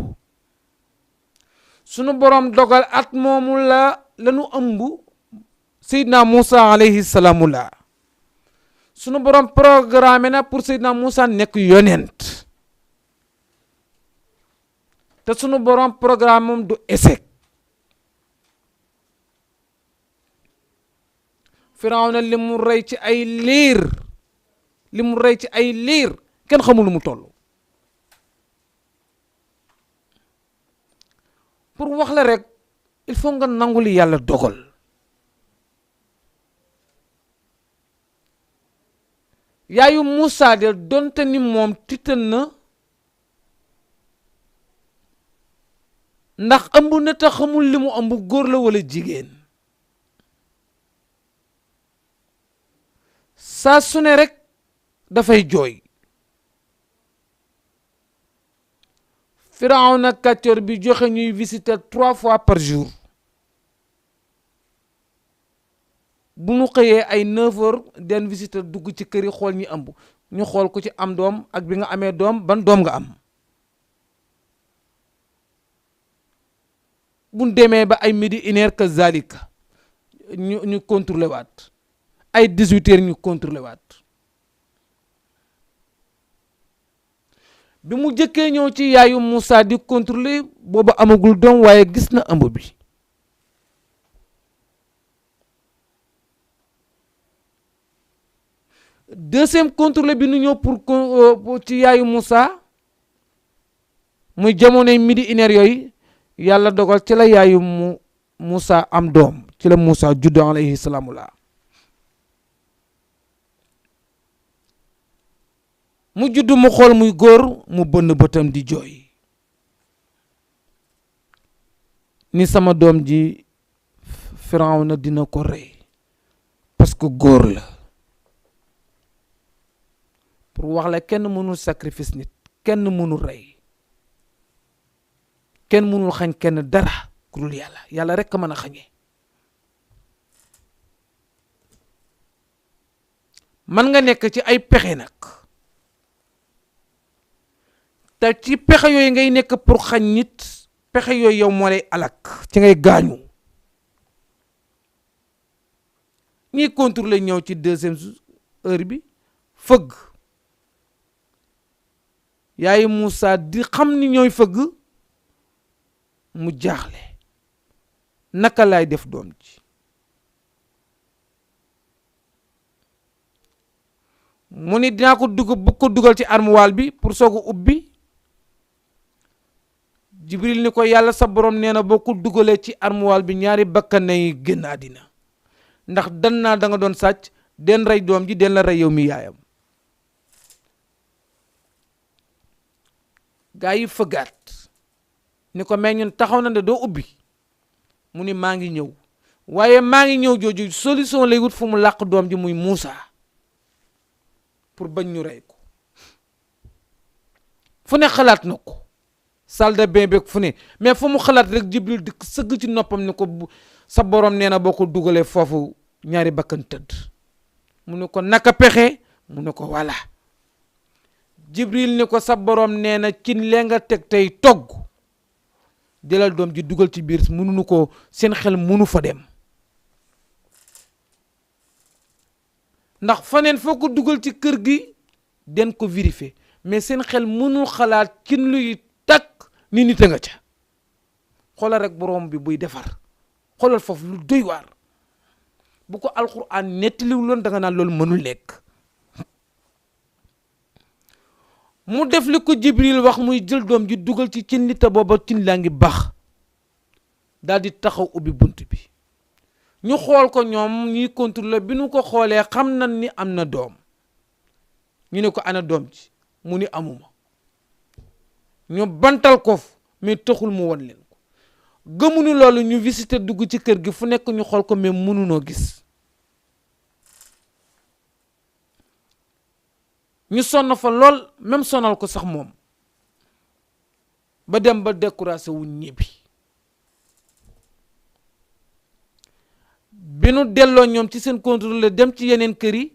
sunu borom dogal at moomu lañu ëmb Seydina Moussa alayhi salaamu la sunu borom programme na pour Seydina Moussa nekk yonent te sunu borom programme moom du échec. Firawna li mu rey ci ay liir kenn xamul lu mu toll. pour wax la rek il faut nga nangu li yàlla dogal. yaayu Moussa de donte ni moom tiital na ndax ëmb na te xamul li mu ëmb góor la wala jigéen. saa su ne rek dafay jooy. Firawna kàccoor bi joxe ñuy visiter 3 fois par jour. bu mu xëyee ay 9 heures den visiter dugg ci kër yi xool ñi ëmb ñu xool ku ci am doom ak bi nga amee doom ban doom nga am. bu demee ba ay midi 1 heure kazalika ñu contrôlé waat. ay 18 heures ñu contrôlé waat. bi mu jëkkee ñëw ci yaayu Moussa di contrôler booba amagul doom waaye gis na ëmb bi. deuxième contrôle bi nu ñëw pour ci yaayu Moussa muy jamonoy midi 1 heure yooyu yàlla dogal ci la yaayu Moussa am doom ci la Moussa judd alayhi salaamu la. mu judd mu xool muy góor mu bënn bëtam di jooy ni sama doom ji Firawna dina ko rey parce que góor la. pour wax la kenn mënul sacrifice nit kenn mënul rey kenn mënul xañ kenn dara ku dul yàlla rek mën a xañee. man nga nekk ci ay pexe nag te ci pexe yooyu ngay nekk pour xañ nit pexe yooyu yow moo lay alak ci ngay gaañu. ñiy contrôler ñëw ci 2e heure bi fëgg yaayu Moussa di xam ni ñooy fëgg mu jaaxle naka laay def doom ji. mu ni dinaa ko dugal ci armuwaal bi pour soog a ubbi. Jibril ni ko yàlla sa borom nee na boo ko dugalee ci armuwaal bi ñaari bakkan nay génn àddina ndax dan naa da nga doon sàcc den rey doom ji den la rey yow mi yaayam. gaa yi fëggaat ni ko mais ñun taxaw na de doo ubbi mu ni maa ngi ñëw waaye maa ngi ñëw jooju solution lay wut fu mu làq doom ji muy Moussa pour bañ ñu rey ko. fu ne xalaat na ko salle de bain beeg fu ne mais fu mu xalaat rek Jibril di sëgg ci noppam ni ko sa borom nee na boo ko dugalee foofu ñaari bakkan tëdd. mu ne ko naka pexe mu ne ko voilà. Jibril ni ko sa borom nee na cin lee nga teg tey togg jëlal doom ji dugal ci biir mënuñu ko seen xel mënu fa dem ndax faneen foo ko dugal ci kër gi den ko vérifier mais seen xel mënul xalaat cin luy takk ni nit a nga ca. xoolal rek borom bi buy defar xoolal foofu lu doy waar bu ko alxuraan nettaliwul loon da nga naan loolu mënul nekk. mu def li ko Jibril wax muy jël doom ji dugal ci cin li te booba cin laa ngi baax daal di taxaw ubbi bunt bi ñu xool ko ñoom ñuy contrôler bi ñu ko xoolee xam nañ ni am na doom ñu ne ko ana doom ci mu ni amuma ñu bantal ko mais taxul mu won leen ko gëmuñu loolu ñu visiter dugg ci kër gi fu nekk ñu xool ko mais mënunoo gis ñu sonn fa lool même sonal ko sax moom ba dem ba découragé wu ñibbi bi nu delloo ñoom ci seen contrôle dem ci yeneen kër yi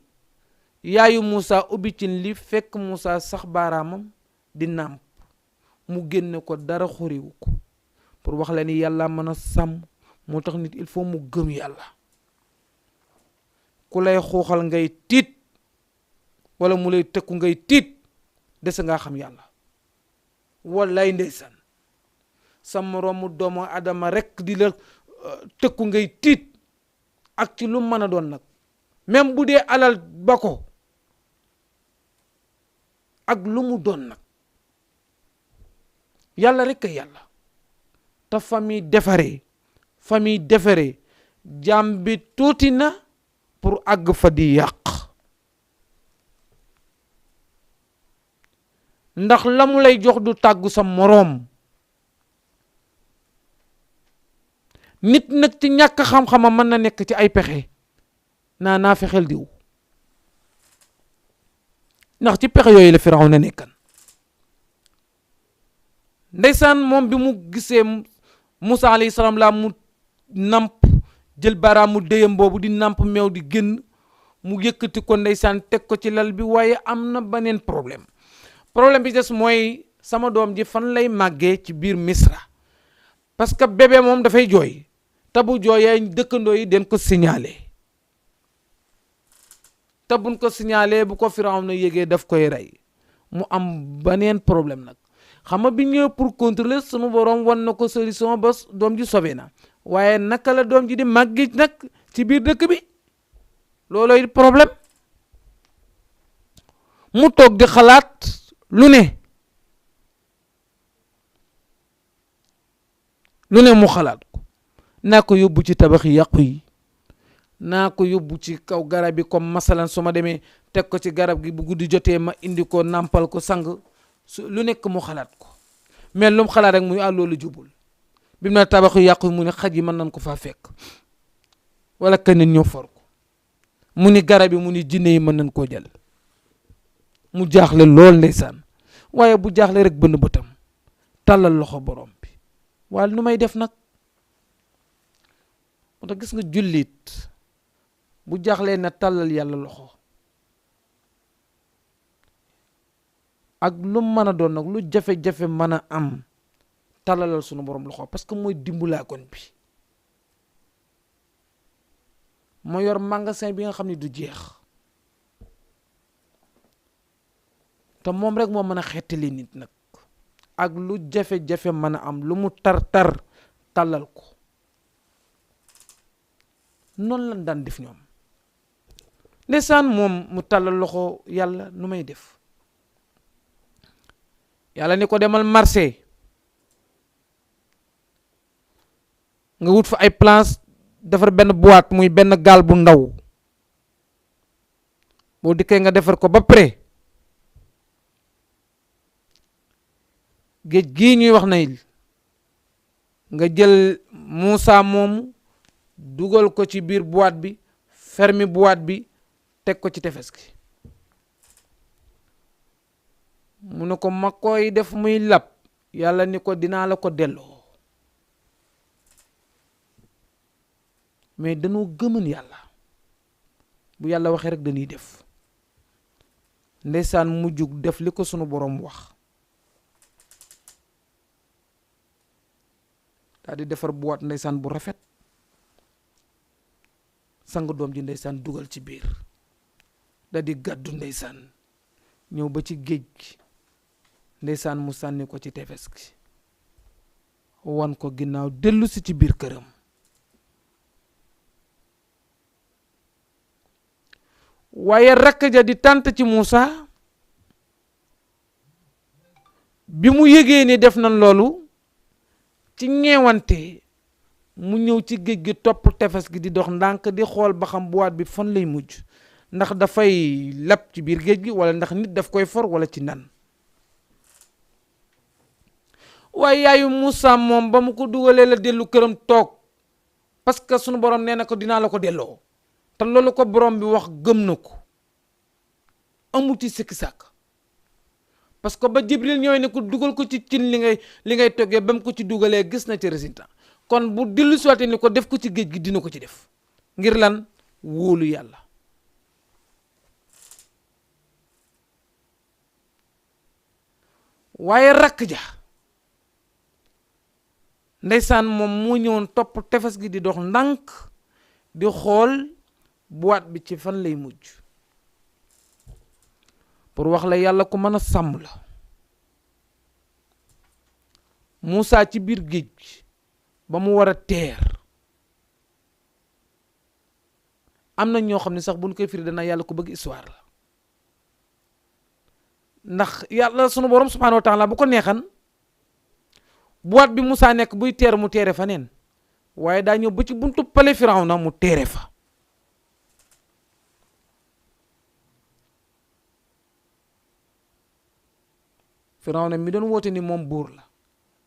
yaayu Moussa ubbi cin li fekk Moussa sax baaraamam di nàmp mu génne ko dara xuriwu ko pour wax la ni yàlla mën a sàmm moo tax nit il faut mu gëm yàlla ku lay xuuxal ngay tiit wala mu lay tëkku ngay tiit dese ngaa xam yàlla wallaay ndeysaan sa moroomu doomu adama rek di la tëkku ngay tiit ak ci lu mën a doon nag même bu dee alal ba ko ak lu mu doon nag yàlla rek a yàlla te famille defaree jaam bi tuuti na pour àgg fa di yàq ndax la mu lay jox du tàggu sa moroom nit nag ci ñàkk xam-xama mën na nekk ci ay pexe naa fexeel diw ndax ci pexe yooyu la Firawna nekkan ndeysaan moom bi mu gisee Musaa alayhi salaam laa mu namp jël baaraamu déyam boobu di namp meew di génn mu yëkkati ko ndeysaan teg ko ci lal bi waaye am na beneen problème bi des mooy sama doom ji fan lay màggee ci biir Misra parce que bébé moom dafay jooy te bu jooyee dëkkandoo yi den ko signalé te buñ ko signalé bu ko Firawna yégee daf koy rey mu am beneen problème nag xam nga bi ñëw pour contrôler sunu borom wan na ko solution ba doom ji sauvé na waaye naka la doom ji di màggi nag ci biir dëkk bi loolooy problème mu toog di xalaat lu ne mu xalaat ko naa ko yóbbu ci tabax yi yàqu yi naa ko yóbbu ci kaw garab yi comme masalan su ma demee teg ko ci garab gi bu guddi jotee ma indi ko nàmpal ko sang lu nekk mu xalaat ko mais lu mu xalaat rek muy loolu jubul bi mu ne tabax yi yàqu yi mu ne xaj yi mën nañ ko faa fekk wala keneen ñëw for ko mu ni garab yi mu ni jinne yi mën nañ koo jël mu jaaxle lool ndeysaan waaye bu jaaxle rek bënn bëtam tàllal loxo borom bi waaye nu may def nag moo tax gis nga jullit bu jaaxlee na tàllal yàlla loxo ak lu mën a doon nag lu jafe-jafe mën a am tàllalal sunu borom loxo parce que mooy dimbulaakoon bi moo yor magasin bi nga xam ne du jeex te moom rek moo mën a xettali nit nag ak lu jafe-jafe mën a am lu mu tar-tar tàllal ko noonu lañ daan def ñoom ndeysaan moom mu tàllal loxo yàlla nu may def yàlla ni ko demal marché nga wut fa ay planches defar benn boîte muy benn gaal bu ndaw boo dikkee nga defar ko ba pare géej gii ñuy wax Nayl nga jël Moussa moomu dugal ko ci biir boîte bi fermer boîte bi teg ko ci tefes gi mu ne ko ma koy def muy lab yàlla ni ko dinaa la ko delloo mais dañoo gëmën yàlla bu yàlla waxee rek dañuy def ndeysaan mu jug def li ko sunu borom wax daal di defar boîte ndeysaan bu rafet sang doom ji ndeysaan dugal ci biir daal di gàddu ndeysaan ñëw ba ci géej gi ndeysaan mu sànni ko ci tefes gi wan ko ginnaaw dellu si ci biir këram waaye rakk ja di tànt ci Moussa bi mu yëgee ni def nañ loolu ci ñeewante mu ñëw ci géej gi topp tefes gi di dox ndànk di xool ba xam boîte bi fan lay mujj ndax dafay lab ci biir géej gi wala ndax nit daf koy for wala ci nan. waaye yaayu Moussa moom ba mu ko dugalee la dellu këram toog parce que sunu borom nee na ko dinaa la ko delloo te loolu ko borom bi wax gëm na ko amu ci sikki sàkk parce que ba Jibril ñooy ne ko dugal ko ci cin li ngay toggee ba mu ko ci dugalee gis na ci résultat kon bu dellu siwaatee ni ko def ko ci géej gi dina ko ci def ngir lan wóolu yàlla. waaye rakk ja ndeysaan moom moo ñëwoon topp tefes gi di dox ndànk di xool boîte bi ci fan lay mujj pour wax la yàlla ku mën a sàmm la. Moussa ci biir géej gi ba mu war a teer am na ñoo xam ne sax bu ñu koy firi dana yàlla ku bëgg histoire la ndax yàlla sunu borom subhanahu wa taala bu ko neexan boîte bi Moussa nekk buy teer mu teere fa neen waaye daa ñëw ba ci buntu pale Firawna mu teere fa. Firawna mi doon woote ni moom buur la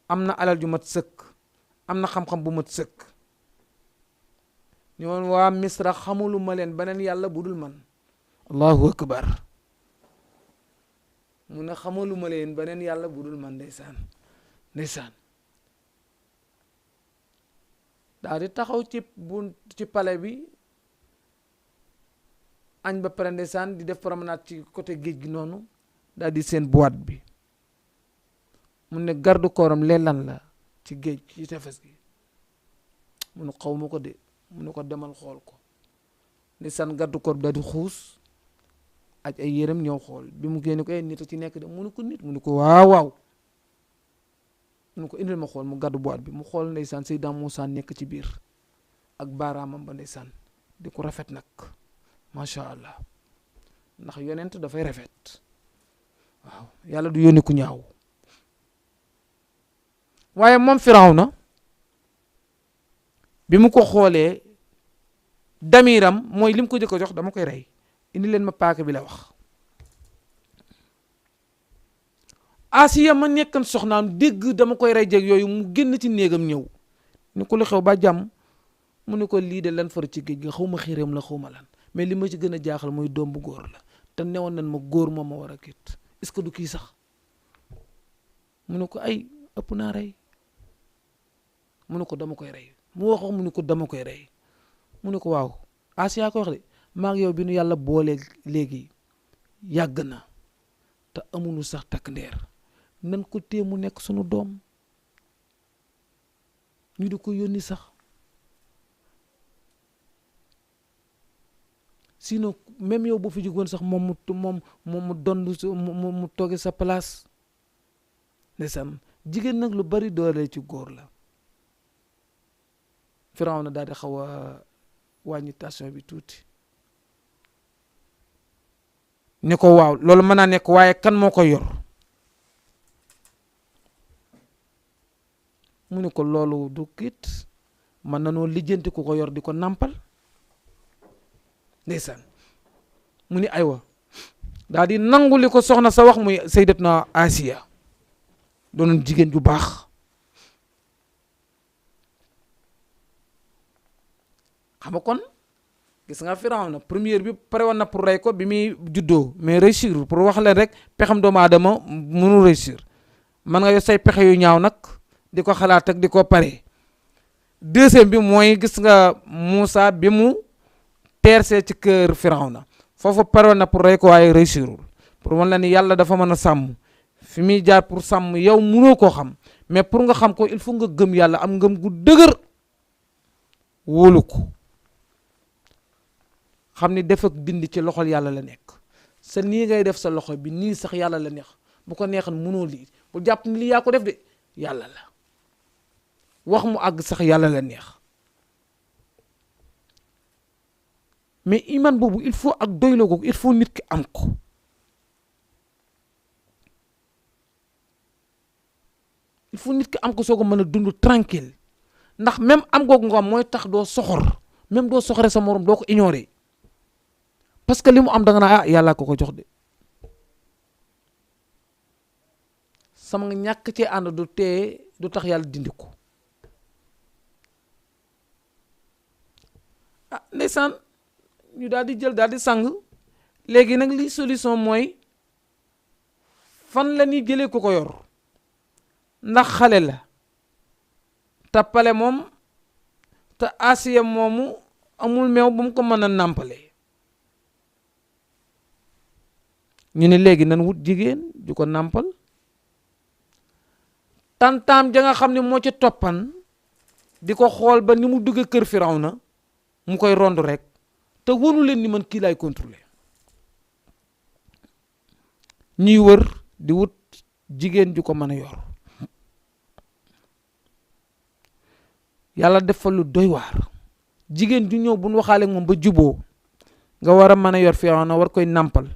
am na alal ju mat sëkk am na xam-xam bu mat sëkk ñoon waa Misra xamulu ma leen beneen yàlla bu dul man allahu akbar mu ne xamalu ma leen beneen yàlla bu dul man ndeysaan daal di taxaw ci palais bi añ ba pare ndeysaan di def promenade ci côté géej gi noonu daal di seen boîte bi mu ne garde kooram lee lan la ci géej ci tefes gi mu ne xaw ma ko de mu ne ko demal xool ko ndeysaan garde koor bi daal di xuus aj ay yérem ñëw xool bi mu génne ko nit a ci nekk de mu ne ko nit mu ne ko waaw mu ne ko indil ma xool mu gàddu boîte bi mu xool ndeysaan Seydina Moussa nekk ci biir ak baaraamam ba ndeysaan di ko rafet nag macha allah ndax yonent dafay rafet waaw yàlla du yónni ku ñaaw. waaye moom Firawna bi mu ko xoolee damiram mooy lim ko jëkk a jox dama koy rey indi leen ma paaka bi la wax. Asiya ma nekkan soxnaam dégg dama koy rey jeg yooyu mu génn ci néegam ñëw ni ko lu xew ba jàmm mu ne ko lii de lan far ci géej gi xaw ma xiiram la xaw ma lan mais li ma ci gën a jaaxal mooy doom bu góor la te newoon nan ma góor moom ma war a kit est-ce que du kii sax mu ne ko ay ëpp naa rey mu ne ko dama koy rey mu wax mu ne ko dama koy rey mu ne ko waaw Asiya ko wax de maa ngi yow bi nu yàlla boolee léegi yàgg na te amuñu sax takk ndeer nan ko téye mu nekk sunu doom ñu di ko yónni sax sinon même yow bu fi jógoon sax moom mu dondu mu tooge sa place ndeysaan jigéen nag lu bari doole ci góor la. Firawna daal di xaw a wàññi tension bi tuuti ne ko waaw loolu mën naa nekk waaye kan moo ko yor mu ne ko loolu du kit mën na noo lijjanti ku ko yor di ko nàmpal ndeysaan mu ni aywa daal di nangu li ko soxna sa wax muy Sayyidatuna Asiya doonoon jigéen ju baax xam nga kon gis nga Firawna première bi pare woon na pour rey ko bi muy juddoo mais réussir pour wax leen rek pexam doomu aadama mënu réussir man nga yor say pexe yu ñaaw nag di ko xalaat ak di ko pare. deuxième bi mooy gis nga Moussa bi mu teersee ci kër Firawna foofu pare woon na pour rey ko waaye réussirul pour wan la ni yàlla dafa mën a sàmm fi muy jaar pour sàmm yow mënoo koo xam mais pour nga xam ko il faut nga gëm yàlla am ngëm gu dëgër wóolu ko. xam ni def ak dindi ci loxol yàlla la nekk sa nii ngay def sa loxo bi nii sax yàlla la neex bu ko neexan mënoo lii bu jàpp ni lii yaa ko def de yàlla la wax mu àgg sax yàlla la neex mais iman boobu il faut ak doyloo ko il faut nit ki am ko il faut nit ki am ko soo ko mën a dund tranquille ndax même am googu nga am mooy tax doo soxor même doo soxore sa morom doo ko ignorer parce que li mu am da nga naa yàlla ko jox de sama nga ñàkk cee ànd du tax yàlla dindi ko ndeysaan ñu daal di jël daal di sang léegi nag li solution mooy fan la ñuy jëlee ko yor ndax xale la te pale moom te Asiya moomu amul meew ba mu ko mën a nàmpale ñu ne léegi nan wut jigéen ju ko nàmpal tantaam ja nga xam ne moo ci toppan di ko xool ba ni mu dugg kër Firawna mu koy rond rek te wonu leen ni man kii laay contrôler ñuy wër di wut jigéen ju ko mën a yor yàlla def fa lu doy waar jigéen ju ñëw bu ñu waxaale moom ba juboo nga war a mën a yor Firawna war koy nàmpal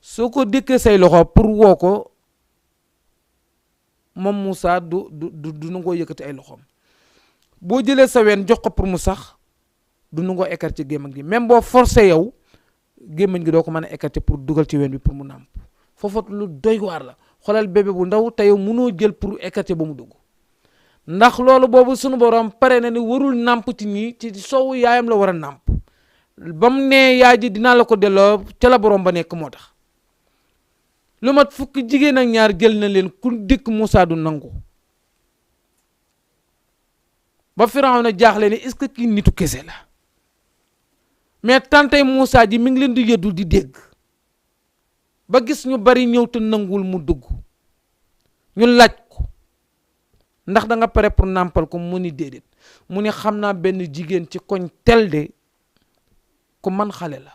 soo ko dékkee say loxo pour woo ko moom Moussa du nangoo yëkkati ay loxoom boo jëlee sa ween jox ko pour mu sax du nangoo écarter ci gémmañ gi même boo forcé yow gémmañ gi doo ko mën a écarter pour dugal ci ween bi pour mu nàmp foofu lu doy waar la xoolal bébé bu ndaw te yow mënoo jël pour écarter ba mu dugg ndax loolu boobu sunu borom pare na ni warul nàmp ci nii ci soowu yaayam la war a nàmp ba mu ne yaay ji dinaa la ko delloo ca la borom ba nekk moo tax lu mat fukki jigéen ak ñaar jël na leen ku dikk Moussa du nangu ba Firawna jaaxle ne est-ce que kii nitu kese la mais tantey Moussa ji mi ngi leen di yëddu di dégg ba gis ñu bari ñëw te nanguwul mu dugg ñu laaj ko ndax da nga pare pour nàmpal ko mu ni déedéet mu ni xam naa benn jigéen ci koñ tel de ku man xale la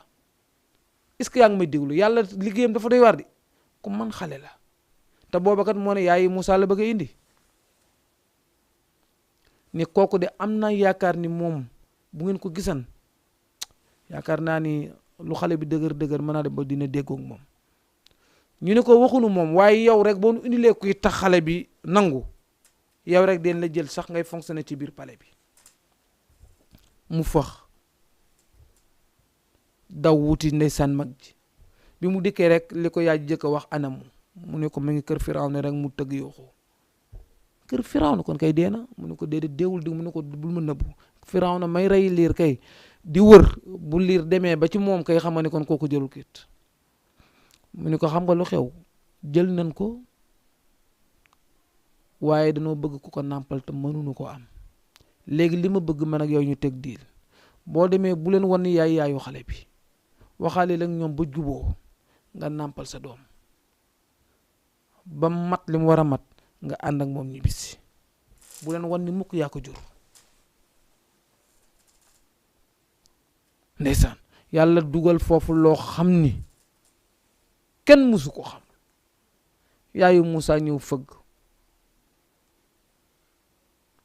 est-ce que yaa ngi may déglu yàlla liggéeyam dafa doy war di ku man xale la te booba kat moo ne yaayi Moussa la bëgg a indi ni kooku de am na yaakaar ni moom bu ngeen ko gisan yaakaar naa ni lu xale bi dëgër mën naa dem ba dina déggoog moom ñu ne ko waxunu moom waaye yow rek boo nu indilee kuy tax xale bi nangu yow rek den la jël sax ngay fonctionner ci biir palais bi mu fax daw wuti ndeysaan mag ji bi mu dikkee rek li ko yaay jëkk a wax anamu mu ne ko mu ngi kër Firawna rek mu tëgg yooxu kër Firawna kon kay dee na mu ne ko déedéet deewul di mu ne ko bul ma nëbbu Firawna may rey liir kay di wër bu liir demee ba ci moom kay xam nga ne kon kooku jëlul kit mu ne ko xam nga lu xew jël nañ ko waaye dañoo bëgg ku ko nàmpal te mënuñu ko am léegi li ma bëgg man ak yow ñu teg diil boo demee bu leen wan ni yaayu xale bi waxaale la ñoom ba juboo nga nàmpal sa doom ba mat li mu war a mat nga ànd ak moom ñibbisi bu leen wan ni mukk yaa ko jur ndeysaan yàlla dugal foofu loo xam ni kenn musu ko xam yaayu Moussa ñëw fëgg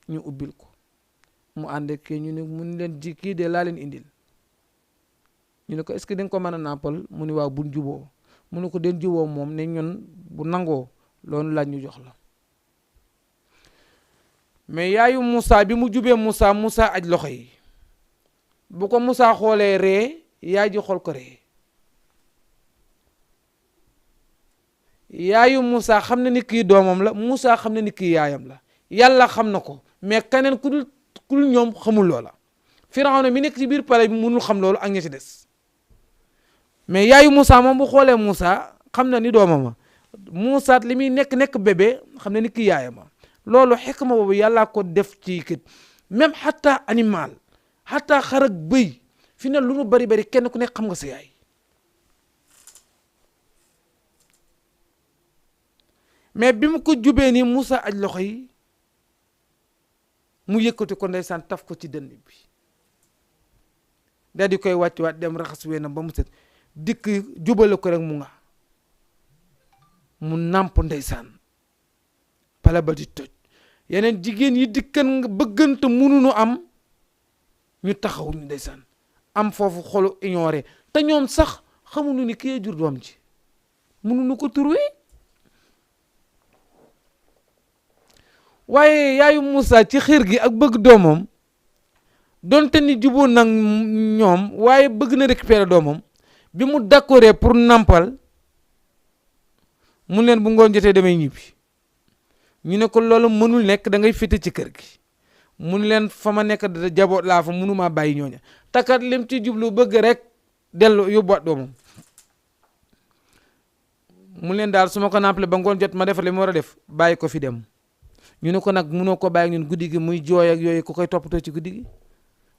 ñu ubbil ko mu ànd ak ñu ne mun leen ji kii de laa leen indil ñu ne ko est-ce que da nga ko mën a nàmpal mu ni waaw buñ juboo mu ne ko den juboo moom ne ñun bu nangoo loolu laaj ñu jox la mais yaayu Moussa bi mu jubee Moussa aj loxo yi bu ko Moussa xoolee ree yaay ji xool ko ree yaayu Moussa xam na ni kii doomam la Moussa xam na ni kii yaayam la yàlla xam na ko mais keneen ku dul ñoom xamul loola Firawna mi nekk ci biir palais bi mënul xam loolu ak ña ci des mais yaayu Moussa moom bu xoolee Moussa xam na ni doomama Moussa li muy nekk bébé xam na ni kii yaayama loolu xikma boobu yàllaa ko def ci kit même xataa animal xataa xar ak bëy fi ne lu nu bari kenn ku nekk xam nga sa yaay mais bi mu ko jubee nii Moussa aj loxo yi mu yëkkati ko ndeysaan taf ko ci dënn bi daal di koy wàccuwaat dem raxas weenam ba mu set dikk jubale ko rek mu nàmp ndeysaan pale ba di toj yeneen jigéen yi dikkan bëggante mënuñu am ñu taxaw ñu ndeysaan am foofu xolu ignoré te ñoom sax xamuñu ni kii jur doom ji mënuñu ko trouvé waaye yaayu Moussa ci xiir gi ak bëgg doomam donte ni juboo nag ñoom waaye bëgg na récupérer doomam bi mu d'accordé pour nampal mu leen bu ngoon jotee damay ñibbi ñu ne ko loolu mënul nekk da ngay féete ci kër gi mun leen fa ma nekk da jaboot laa fa mënumaa bàyyi ñooña takat lim ci jublu bëgg rek dellu yóbbuwaat doomam mu leen daal su ma ko nampale ba ngoon jot ma defar li mu war a def bàyyi ko fi dem ñu ne ko nag munoo ko bàyyi ñun guddi gi muy jooy ak yooyu ku koy toppatoo ci guddi gi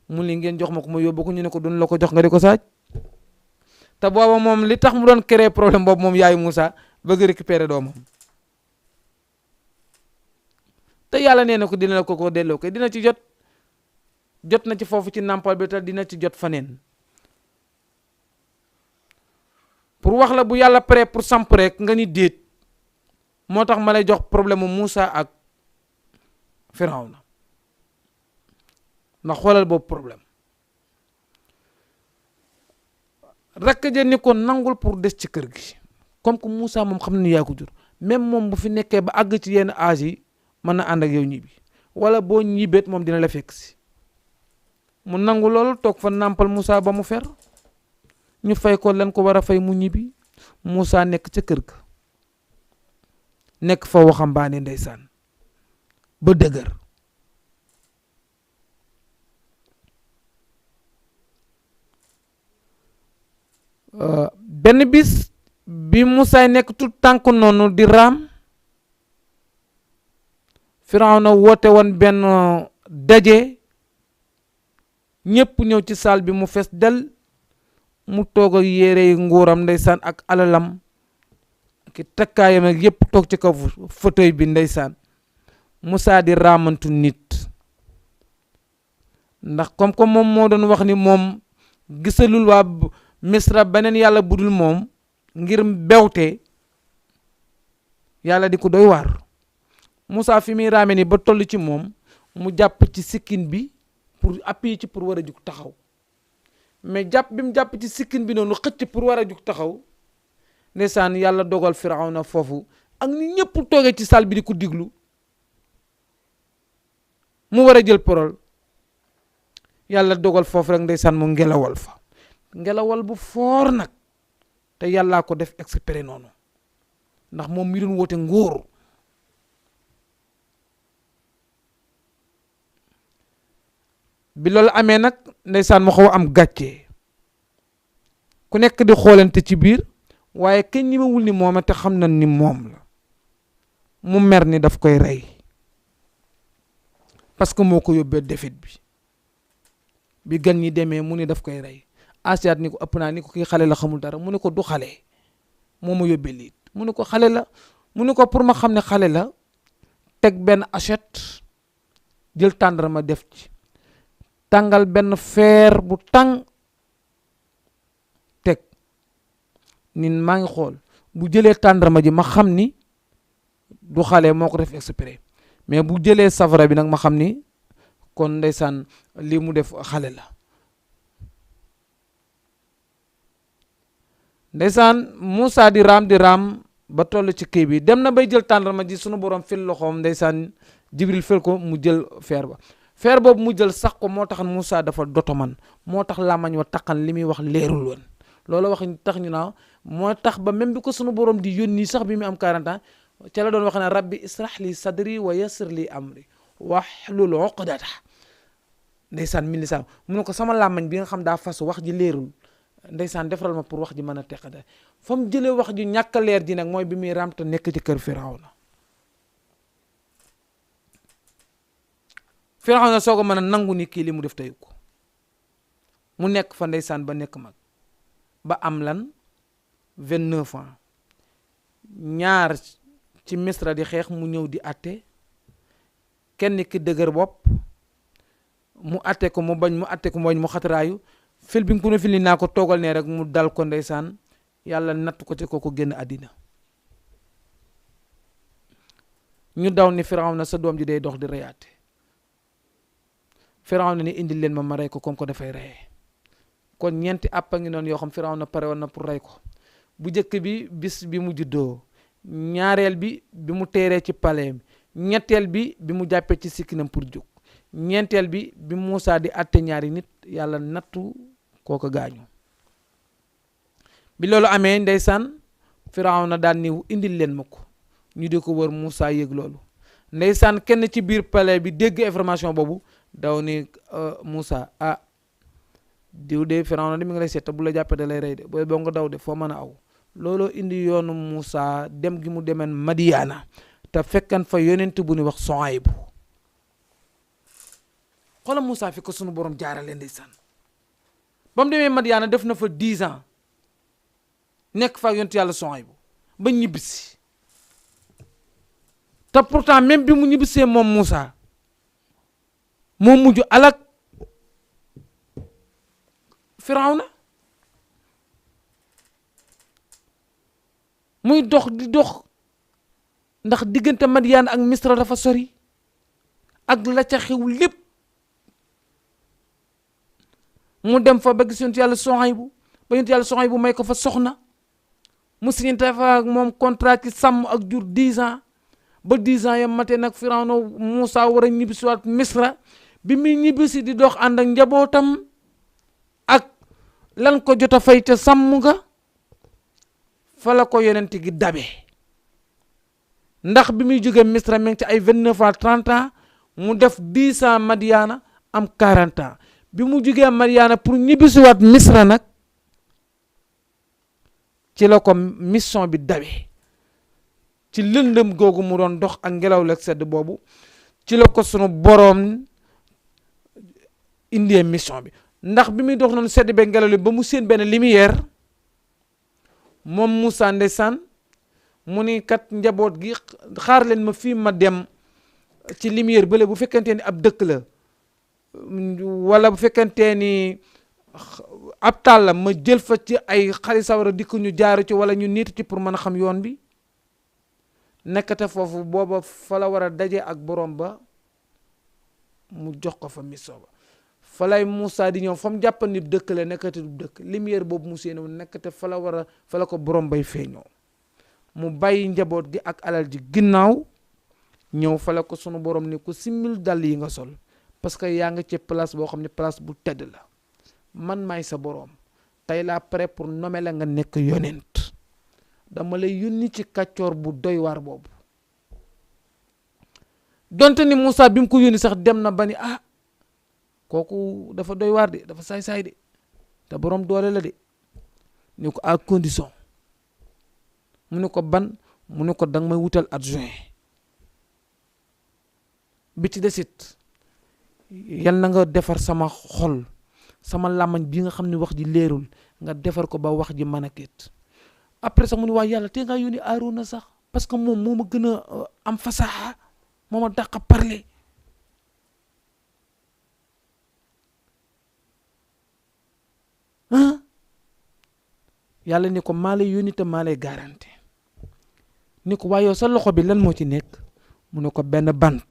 mu li ngeen jox ma ko ma yóbbu ko ñu ne ko duñ la ko jox nga di ko saaj te booba moom li tax mu doon créer problème boobu moom yaayu Moussa bëgg récupérer doomam te yàlla nee na ko dina la ko delloo koy dina ci jot na ci foofu ci nampal bi te dina ci jot faneen pour wax la bu yàlla prêt pour samp rek nga ni déet moo tax ma lay jox problème mu Moussa ak Firawna ndax xoolal boobu problème rakk ja ni ko nangul pour des ci kër gi comme que Moussa moom xam na ni yaa ko jur même moom bu fi nekkee ba àgg ci yenn âge yi mën na ànd ak yow ñibbi wala boo ñibbeet moom dina la fekk si mu nangu loolu toog fa nàmpal Moussa ba mu fer ñu fay ko lan ko war a fay mu ñibbi Moussa nekk ca kër ga nekk fa waxambaane ndeysaan ba dëgër benn bis bi Moussa nekk tout tànk noonu di raam Firawna woote woon benn daje ñëpp ñëw ci saal bi mu fees del mu toog ak yére nguuram ndeysaan ak alalam ki takkaayam ak yëpp toog ci kaw fauteuil bi ndeysaan Moussa di raamantu nit ndax comme moom moo doon wax ni moom gisalul waa Misra beneen yàlla budul moom ngir bewte yàlla di ko doy waar Moussa fi muy raame ni ba toll ci moom mu jàpp ci sikkin bi pour appuyer ci pour war a jug taxaw mais jàpp bi mu jàpp ci sikkin bi noonu xëcc pour war a jug taxaw ndeysaan yàlla dogal Firawna foofu ak ni ñëpp toogee ci salle bi di ko diglu mu war a jël parole yàlla dogal foofu rek ndeysaan mu ngelawal fa ngelawal bu foor nag te yàllaa ko def exprès noonu ndax moom mi doon woote ngóor bi loolu amee nag ndeysaan mu xaw a am gàcce ku nekk di xoolante ci biir waaye kenn ñi ma wul ni moom te xam na ni moom la mu mer ni daf koy rey parce que moo ko yóbbee défaite bi gan ñi demee mu ni daf koy rey Asiyaat ni ko ëpp naa ni ko kii xale la xamul dara mu ne ko du xale moo ma yóbbee liit mu ne ko xale la mu ne ko pour ma xam ne xale la teg benn assiette jël tàndarma def ci tàngal benn feer bu tàng teg ni maa ngi xool bu jëlee tàndarma ji ma xam ni du xale moo ko def exprès mais bu jëlee safara bi nag ma xam ni kon ndeysaan lii mu def xale la ndeysaan Moussa di raam ba toll ci kii bi dem na bay jël tàndarma ji sunu borom fil loxoom ndeysaan Jibril fil ko mu jël feer ba feer boobu mu jël sax ko moo tax Moussa dafa dotoman moo tax làmmañ wa taqan li muy wax leerul woon loolu wax tax ñu naaw moo tax ba même bi ko sunu borom di yónni sax bi mu am 40 ans ca la doon wax ne rabbi israh li sadri wa yassir li amri wahlul uqdata ndeysaan min lisaani mu ne ko sama làmmañ bi nga xam daa fas wax ji leerul ndeysaan defaral ma pour wax ji mën a teqade fa mu jëlee wax ji ñàkk a leer ji nag mooy bi muy ramta nekk ci kër Firawna soog a mën a nangu ni kii li mu def tey ko mu nekk fa ndeysaan ba nekk mag ba am lan 29 ans ñaar ci Misra di xeex mu ñëw di atte kenn ki dëgër bopp mu atte ko mu bañ mu atte ko mu bañ mu xataraayu fil bi nga ko ne fil ni naa ko toogal ne rek mu dal ko ndeysaan yàlla natt ko ci ko génn àddina ñu daw ni Firawna sa doom ji day dox di reyaate Firawna ni indil leen ma rey ko comme ko dafay reyee kon ñeenti àpp a ngi noonu yoo xam Firawna pare woon na pour rey ko bu njëkk bi bis bi mu juddoo ñaareel bi mu teeree ci paleem ñetteel bi mu jàppee ci sikkinam pour jóg, ñeenteel bi Moussa di atte ñaari nit yàlla nattu kooka gaañu. bi loolu amee ndeysaan Firawna daan ni indil leen ma ko, ñu di ko wër. Moussa yëg loolu ndeysaan kenn ci biir palais bi dégg information boobu daw ni Moussa diw de Firawna de mi ngi lay seet te bu la jàppee da lay rey de booy boo nga daw de foo mën a aw. looloo indi yoonu Moussa dem gi mu demeen Madiyaana te fekkan fa yonent bu ni wax Suaybu. xoolal Moussa fi ko sunu borom jaarale ndeysaan ba mu demee Madiyaana def na fa 10 ans nekk fa yonent yàlla Suaybu ba ñibbisi. te pourtant même bi mu ñibbisee moom Moussa moo mujj alak Firawna. muy dox di dox ndax diggante Madiyan ak Misra dafa sori ak la ca xew lépp. mu dem fa ba gis yonent yàlla Suaybu ba yonent yàlla Suaybu may ko fa soxna mu signante fa ak moom contrat ci sàmm ak jur 10 ans ba 10 ans yam mate nag Firawna Moussa war a ñibbisiwaat Misra. bi muy ñibbisi di dox ànd ak njabootam ak lan ko jot a fay ca sàmm nga fa la ko yonent gi dabe ndax bi muy jógee Misra mi ngi ci ay 29 ans 30 ans mu def 10 ans Madiyaana am 40 ans bi mu jógee Madiyaana pour ñibbisiwaat Misra nag ci la ko mission bi dabe ci lëndëm googu mu doon dox ak ngelaw la sedd boobu ci la ko sunu boroom indee mission bi. ndax bi muy dox noonu sedd be ngelaw li ba mu seen benn lumière moom Moussa ndeysaan mu ni kat njaboot gi xaar leen ma fii ma dem ci lumière bële bu fekkente ni ab dëkk la wala bu fekkente ni ab taal la ma jël fa ci ay xali sawara dikk ñu jaaru ci wala ñu niitu ci pour mën a xam yoon bi. nekkate foofu booba fa la war a daje ak borom ba mu jox ko fa mission ba. fa lay Moussa di ñëw fa mu jàppan ni dëkk la nekkate du dëkk lumière boobu mu séenoo nekkate fa la ko borom bay feeñoo mu bàyyi njaboot gi ak alal ji ginnaaw ñëw fa la ko sunu borom ni ko simmil dàll yi nga sol parce que yaa nga ci place boo xam ne place bu tedd la man maay sa borom tey laa prêt pour nommer la nga nekk yonent dama lay yónni ci kàccoor bu doy waar boobu. donte ni Moussa bi mu ko yónni sax dem na ba ni kooku dafa doy waar de dafa saay-saay de te borom doole la de ni ko à condition mu ne ko ban mu ne ko danga may wutal adjoint bi ci desit yal na nga defar sama xol sama làmmañ bi nga xam ne wax ji leerul nga defar ko ba wax ji mën a kéet. après sax mu ne waa yàlla te nga yónni Aarona sax parce que moom moo ma gën a am fasaxa moo ma dàq parler. yàlla ni ko maa lay yónni te maa lay garanti ni ko waa yow sa loxo bi lan moo ci nekk mu ne ko benn bant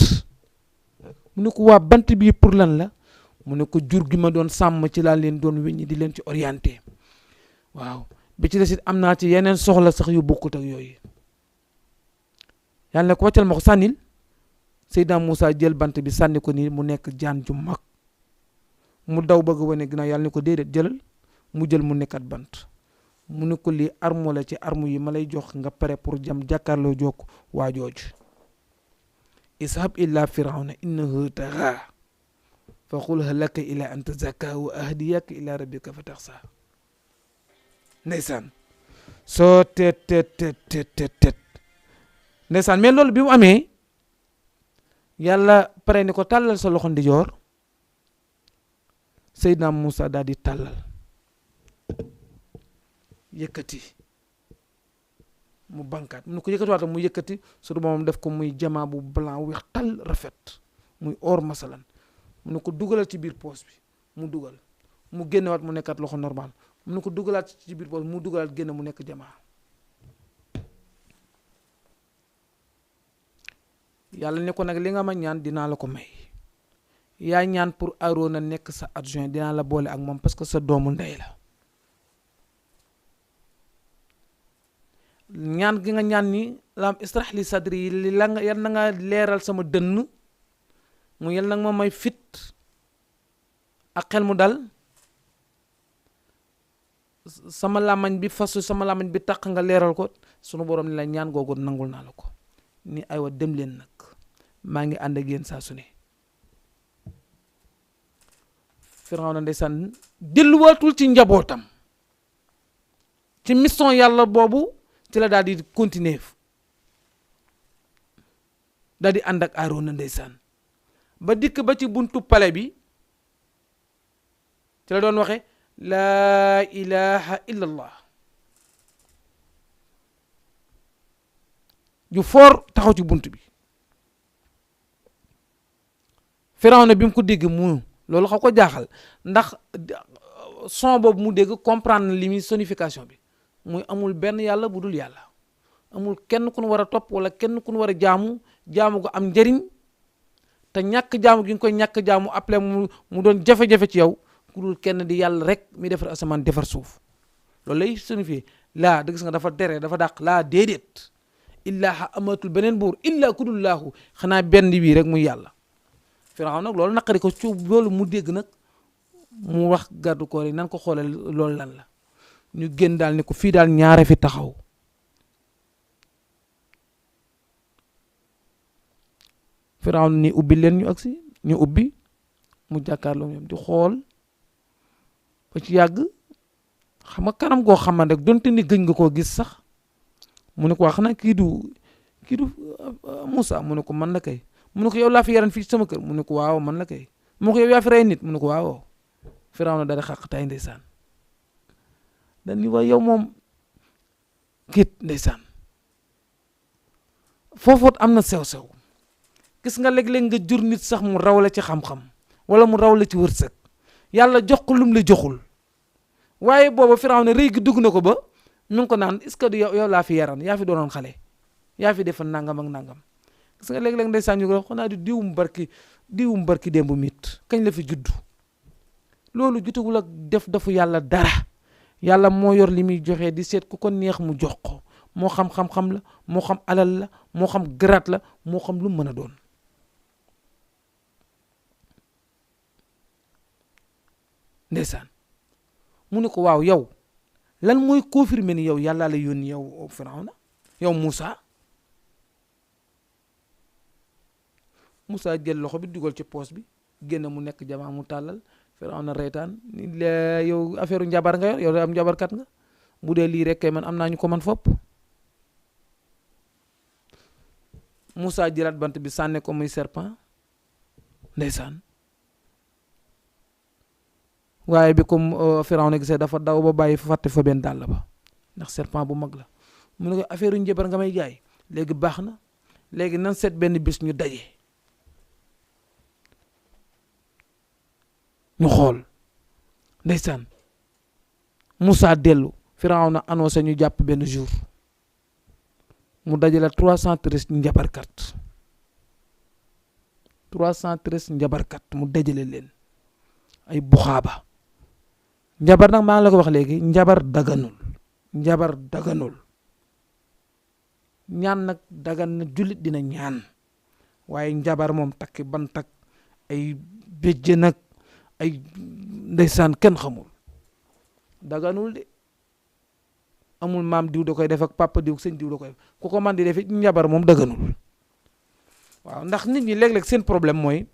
mu ne ko waa bant bii pour lan la mu ne ko jur gi ma doon sàmm ci laa leen doon weññi di leen ci orienté waaw bi ci des it am naa ci yeneen soxla sax yu bokkut ak yooyu. yàlla ne ko wàccal ma ko sànnil Seydina Moussa jël bant bi sànni ko nii mu nekk jaan ju mag mu daw bëgg wane ginnaaw yàlla ne ko déedéet jëlal mu jël mu nekkat bant mu ne ko lii arme la ci arme yi ma lay jox nga pare pour jam jàkkaarloo jokk waa jooju. ishab illa firawna innahu tagha fa qul hal laka ila an tazakka wa ahdiyaka ila rabbika fa taxsa. ndeysaan soo tet ndeysaan mais loolu bi mu amee yàlla pare ni ko tàllal sa loxo ndijoor. Seydina Moussa daal di tàllal yëkkati mu bankaat mu ne ko yëkkati waata mu yëkkati su du moom def ko muy jamaa bu blanc weex tal rafet muy or masalan mu ne ko dugalal ci biir poos bi mu dugal mu génnewaat mu nekkaat loxo normal mu ne ko dugalaat ci biir poos mu dugalaat génne mu nekk jamaa. yàlla ne ko nag li nga ma ñaan dinaa la ko may yaa ñaan pour Aarona nekk sa adjoint dinaa la boole ak moom parce que sa doomu ndey la. ñaan gi nga ñaan ni lam israh li sadri li la nga yal na nga leeral sama dënn mu yal na nga ma may fit ak xel mu dal sama làmmañ bi fasu sama làmmañ bi taq nga leeral ko sunu borom ni la ñaan googu nangul naa la ko ni aywa dem leen nag maa ngi ànd ak yéen saa su ne Firawna ndeysaan delluwaatul ci njabootam ci mission yàlla boobu ci la daal di continuer daal di ànd ak Aaroona ndeysaan ba dikk ba ci buntu pale bi ci la doon waxe laa ilaha illa allah ju foor taxaw ci bunt bi Firawna bi mu ko dégg mu loolu xaw ko jaaxal ndax son boobu mu dégg comprendre li muy sonification bi muy amul benn yàlla bu dul yàlla amul kenn ku nu war a topp wala kenn ku nu war a jaamu ko am njëriñ te ñàkk jaamu gi nga koy ñàkk jaamu après mu doon jafe-jafe ci yow ku dul kenn di yàlla rek mi defar asamaan defar suuf loolu lay signifié laa da gis nga dafa tere dafa dàq laa déedéet illaa amatul beneen buur illaa ku dul laahu xanaa benn bii rek muy yàlla Firawna nag loolu naqari ko ci loolu mu dégg nag mu wax gardu koor yi nan ko xoolal loolu lan la ñu génn daal ni ko fii daal ñaare fi taxaw Firawna ni ubbi leen ñu agsi ñu ubbi mu jàkkaarloo ñoom di xool ba ci yàgg xam nga kanam goo xamante rek donte ni gëj nga koo gis sax mu ne ko wax xanaa kii du Moussa mu ne ko man la kay mu ne ko yow laa fi yaran fii sama kër mu ne ko waaw man la kay mu ne ko yow yaa fi rey nit mu ne ko waaw Firawna daal di xàq tay ndeysaan dañ ni waa yow moom kiit ndeysaan foofoot am na sew-sew gis nga léeg-léeg nga jur nit sax mu raw la ci xam-xam wala mu raw la ci wërsëg yàlla jox ko lum la joxul waaye booba Firawna rëy gi dugg na ko ba mi ngi ko naan est-ce que du yow laa fi yaran yaa fi doonoon xale yaa fi defal nangam ak nangam gis nga léeg-léeg ndeysaan ñu ko xanaa di diwum barki démb mit kañ la fi juddu loolu jutagul ak def dafu yàlla dara yàlla moo yor li muy joxe di seet ku ko neex mu jox ko moo xam xam-xam la moo xam alal la moo xam garaat la moo xam lu mën a doon ndeysaan mu ne ko waaw yow lan mooy confirmer ni yow yàlla la yónni yow Firawna yow Moussa jël loxo bi dugal ci poos bi génn mu nekk jamaa mu tàllal Firawna reetaan ni la yow affaire njabar nga yor yow am njabarkat nga bu dee lii rek kay man am naa ñu ko man fopp Moussa jëlaat bant bi sànne ko muy serpent ndeysaan waaye bi comme Firawna gisee dafa daw ba bàyyi fàtte fa benn dàll ba ndax serpent bu mag la mu ne ko affaire njabar nga may jaay léegi baax na léegi nan seet benn bis ñu daje ñu xool ndeysaan Moussa dellu Firawna annoncé ñu jàpp benn jour mu dajale 313 njabarkat 313 njabarkat mu dajale leen ay buxaaba njabar nag maa ngi la ko wax léegi njabar daganul ñaan nag dagan na jullit dina ñaan waaye njabar moom takki bantak ay béjje nag ay ndeysaan kenn xamul daganul de amul maam diw da koy def ak papa diw sëñ diw da koy def ku ko man di def njabar moom daganul waaw ndax nit ñi léeg-léeg seen problème mooy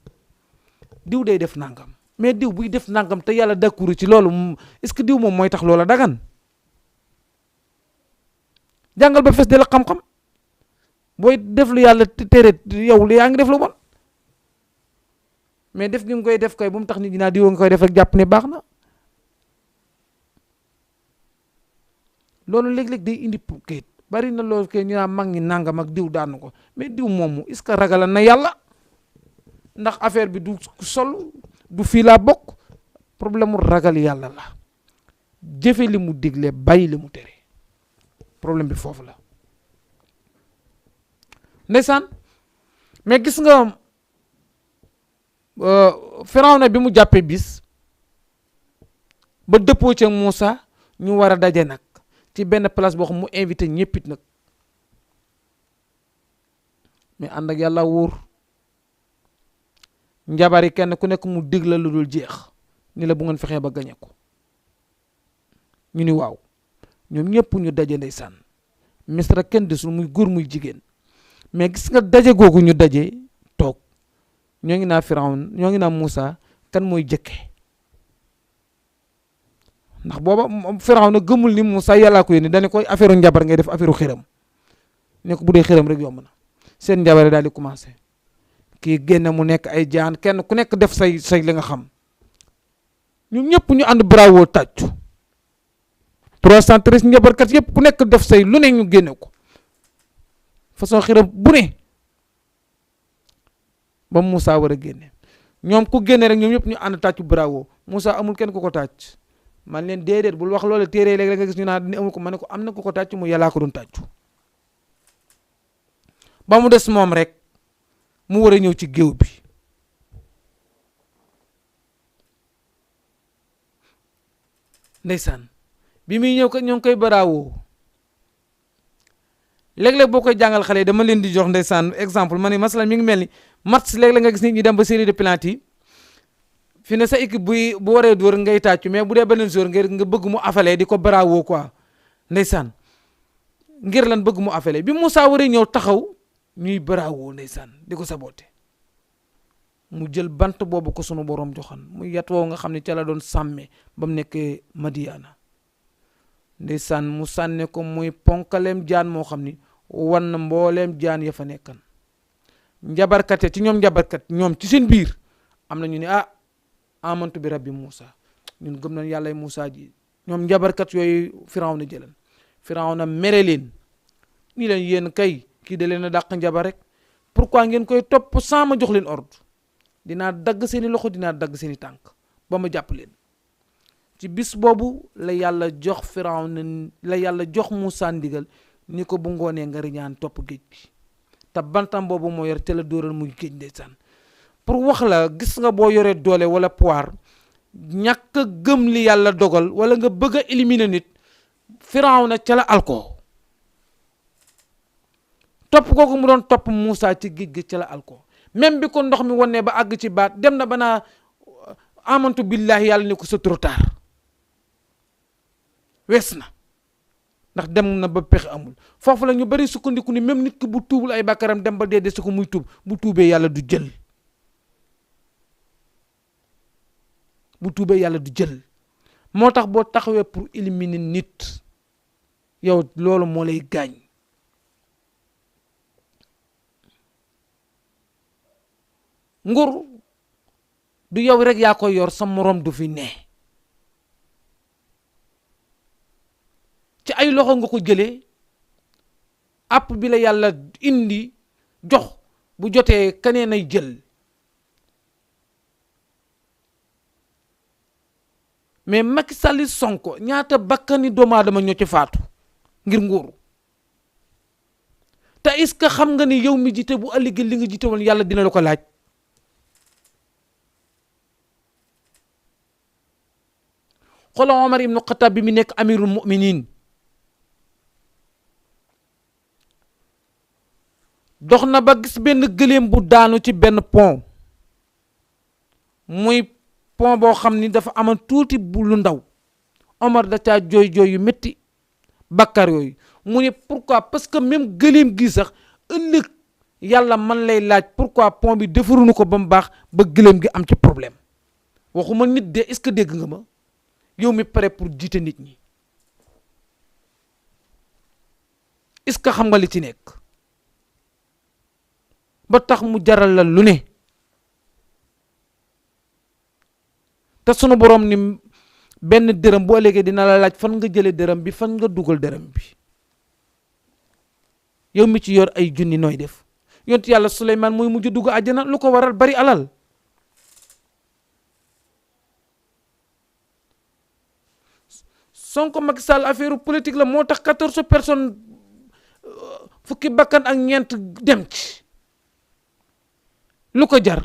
diw day def nangam mais diw buy def nangam te yàlla d'accord ci loolu est-ce que diw moom mooy tax loola dagan jàngal ba fes de la xam-xam booy def lu yàlla tere yow lu yaa ngi def lu bon mais def gi nga koy def koy bu mu tax nit ñi naa diw nga koy def rek jàpp ne baax na loolu léeg-léeg day indi kayit bari na loolu kay ñu naan mag ñi nangam ak diw daan ko mais diw moomu est-ce que ragala na yàlla ndax affaire bi du sol du fii laa bokk problème mu ragal yàlla la jëfe li mu digle bàyyi li mu tere problème bi foofu la ndeysaan mais gis nga Firawna bi mu jàppee bis ba dëppoo ci Moussa ñu war a daje nag ci benn place boo xam mu invité ñëppit nag mais ànd ak yàlla wóor njabar yi kenn ku nekk mu dig la lu dul jeex ni la bu ngeen fexee ba gañe ko ñu ni waaw ñoom ñëpp ñu daje ndeysaan misra kenn desul muy góor muy jigéen mais gis nga daje googu ñu daje toog ñoo ngi naa Firawun ñoo ngi naa Moussa kan mooy jëkke ndax booba Firawna gëmul ni Moussa yàllaa ko yónni dañu koy affaire njabar ngay def affaire xiram ne ko bu dee xiram rek yomb na seen njabare daal di commencé kii génn mu nekk ay jaan kenn ku nekk def say li nga xam ñun ñëpp ñu ànd bravo tàccu 313 njabarkat yëpp ku nekk def say lu ne ñu génne ko façon xiram bu ne ba Moussa war a génne ñoom ku génne rek ñoom ñëpp ñu ànd tàccu bravo Moussa amul kenn ku ko tàcc man leen déedéet bul wax loolu téere léegi nga gis ñu naan ni amul ko ma ne ko am na ku ko tàcc mu yàllaa ko doon tàccu ba mu des moom rek mu war a ñëw ci géew bi ndeysaan bi muy ñëw ko ñoo ngi koy baraawoo léeg-léeg boo koy jàngal xale yi dama leen di jox ndeysaan exemple ma ne masalan mi ngi mel ni match léeg-léeg nga gis nit ñi dem ba série de penalty yi fi ne sa équipe bu waree dóor ngay tàccu mais bu dee beneen joueur nga bëgg mu afalee di ko baraawoo quoi ndeysaan ngir lan bëgg mu afalee bi Moussa waree ñëw taxaw ñuy baraawoo ndeysaan di ko saboté mu jël bant boobu ko sunu borom joxan mu yat woow nga xam ne ca la doon sàmme ba mu nekkee Madiana ndeysaan mu sànne ko muy ponkaleem jaan moo xam ni wan na mbooleem jaan ya fa nekkan njabarkat ya ci ñoom njabarkat ñoom ci seen biir am na ñu ne amantu bi rabbi Moussa ñun gëm nañ yàlla Moussa ji ñoom njabarkat yooyu Firawna jëlan Firawna mere leen ni leen yéen kay kii da leen a dàq njabar rek pourquoi ngeen koy topp sans ma jox leen ordre dinaa dagg seeni loxo dinaa dagg seeni tànk ba ma jàpp leen ci bis boobu la yàlla jox Firawna la yàlla jox Moussa ndigal ni ko bu ngoonee nga riñaan topp géej gi te bantam boobu moo yor te la dóoral muy géej ndeysaan pour wax la gis nga boo yoree doole wala pouvoir ñàkk a gëm li yàlla dogal wala nga bëgg a éliminer nit Firawna ca la alko topp kooku mu doon topp Moussa ci géej gi ca la alko même bi ko ndox mi wonee ba àgg ci baat dem na ba naa amantu billahi yàlla ni ko c'est trop tard wees na ndax dem na ba pexe amul foofu la ñu bari sukkandiku ni même nit ki bu tuubul ay bàkkaram dem ba dee des ko muy tuub bu tuubee yàlla du jël bu tuubee yàlla du jël moo tax boo taxawee pour éliminer nit yow loolu moo lay gaañ nguur du yow rek yaa koy yor sa morom du fi ne ci ay loxo nga ko jëlee app bi la yàlla indi jox bu jotee keneen ay jël mais Macky Sall Sonko ñaata bakkani doomu aadama ñoo ci faatu ngir nguuru te est-ce que xam nga ni yow mi jiite bu ëllëgee li nga jiite woon yàlla dina la ko laaj xoolal Omar ibnu Xattaab bi mi nekk amirul muminin dox na ba gis benn gëléem bu daanu ci benn pont muy pont boo xam ni dafa amoon tuuti bu lu ndaw Omar da caa jooy yu métti bakkar yooyu mu ne pourquoi parce que même gëléem gi sax ëllëg yàlla man lay laaj pourquoi pont bi defaruñu ko ba mu baax ba gëléem gi am ci problème waxuma nit de est-ce que dégg nga ma yow mi pare pour jiite nit ñi est-ce que xam nga li ci nekk ba tax mu jaral la lu ne te sunu borom ni benn dërëm boo léegi dina la laaj fan nga jëlee dërëm bi fan nga dugal dërëm bi yow mi ci yor ay junni nooy def yonent yàlla Suleymaan mooy mujj dugg àjjana lu ko waral bari alal Sonko Macky Sall affaire politique la moo tax 14 personnes fukki bakkan ak ñeent dem ci lu ko jar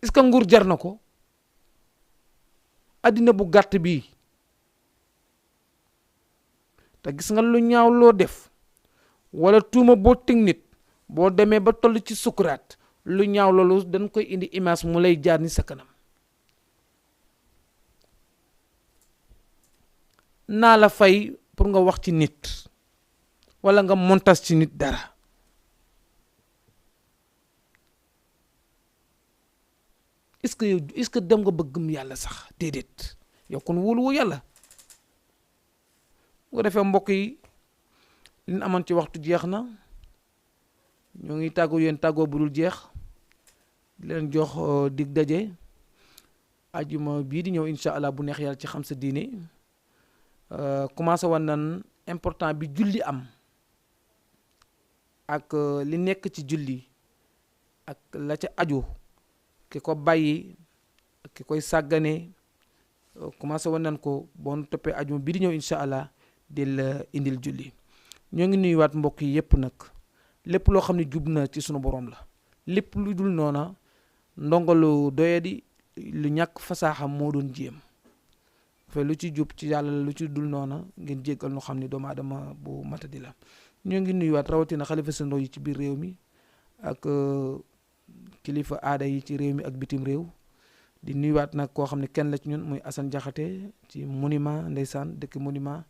est-ce que nguur jar na ko addina bu gàtt bii te gis nga lu ñaaw loo def wala tuuma boo teg nit boo demee ba toll ci sukuraat lu ñaaw loolu dañ koy indi image mu lay jaar ni sa kanam naa la fay pour nga wax ci nit wala nga montas ci nit dara est-ce que dem nga bëggum yàlla sax déedéet yow kon wóoluwu yàlla bu ko defee mbokk yi li ñu amoon ci waxtu jeex na ñoo ngi tàggoo yéen tàggoo bu dul jeex di leen jox dig daje ajuma bii di ñëw incha allah bu neex yàlla ci xam sa diine commencé woon nan important bi julli am ak li nekk ci julli ak la ca aju ki ko bàyyi ki koy sàggane commencé woon nan ko bon toppee ajuma bii di ñëw incha allah di la indil julli ñoo ngi nuyuwaat mbokk yi yépp nag lépp loo xam ne jub na ci sunu borom la lépp lu dul noona ndongalu doyadi lu ñàkk fasaaxam moo doon jéem fa lu ci jub ci yàlla lu ci dul noona ngeen jéggal nu xam ne doomu aadama bu matadi la ñoo ngi nuyuwaat rawatina xalifa sandoo yi ci biir réew mi ak kilifa aada yi ci réew mi ak bitim réew di nuyuwaat nag koo xam ne kenn la ci ñun muy Assane Diakhaté ci monument ndeysaan dëkk monument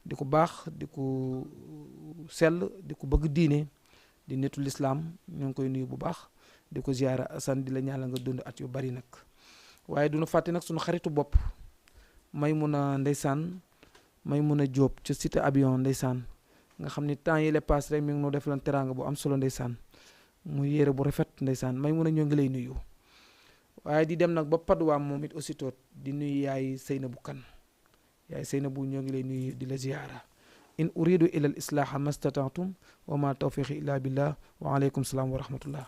di ko baax di ko sell di ko bëgg diine di nitu lislaam ñoo ngi koy nuyu bu baax di ko ziyaara Assane di la ñaanal nga dund at yu bari nag waaye duñu fàtte nag suñu xaritu bopp Maymuna ndeysaan Maymuna Jóob ca cité avion ndeysaan nga xam ni temps yi le passe rek mi ngi noo def lan teraanga bu am solo ndeysaan muy yére bu rafet ndeysaan Maymuna ñoo ngi lay nuyu waaye di dem nag ba Padoua moom it aussitôt di nuyu yaay Seynabou Kane yaay Seynabou ñoo ngi lay nuyu di la ziyaara in uridu ila al islaha mastata'tum wa ma tawfiqi illa billah wa alaykum salaam wa rahmatullah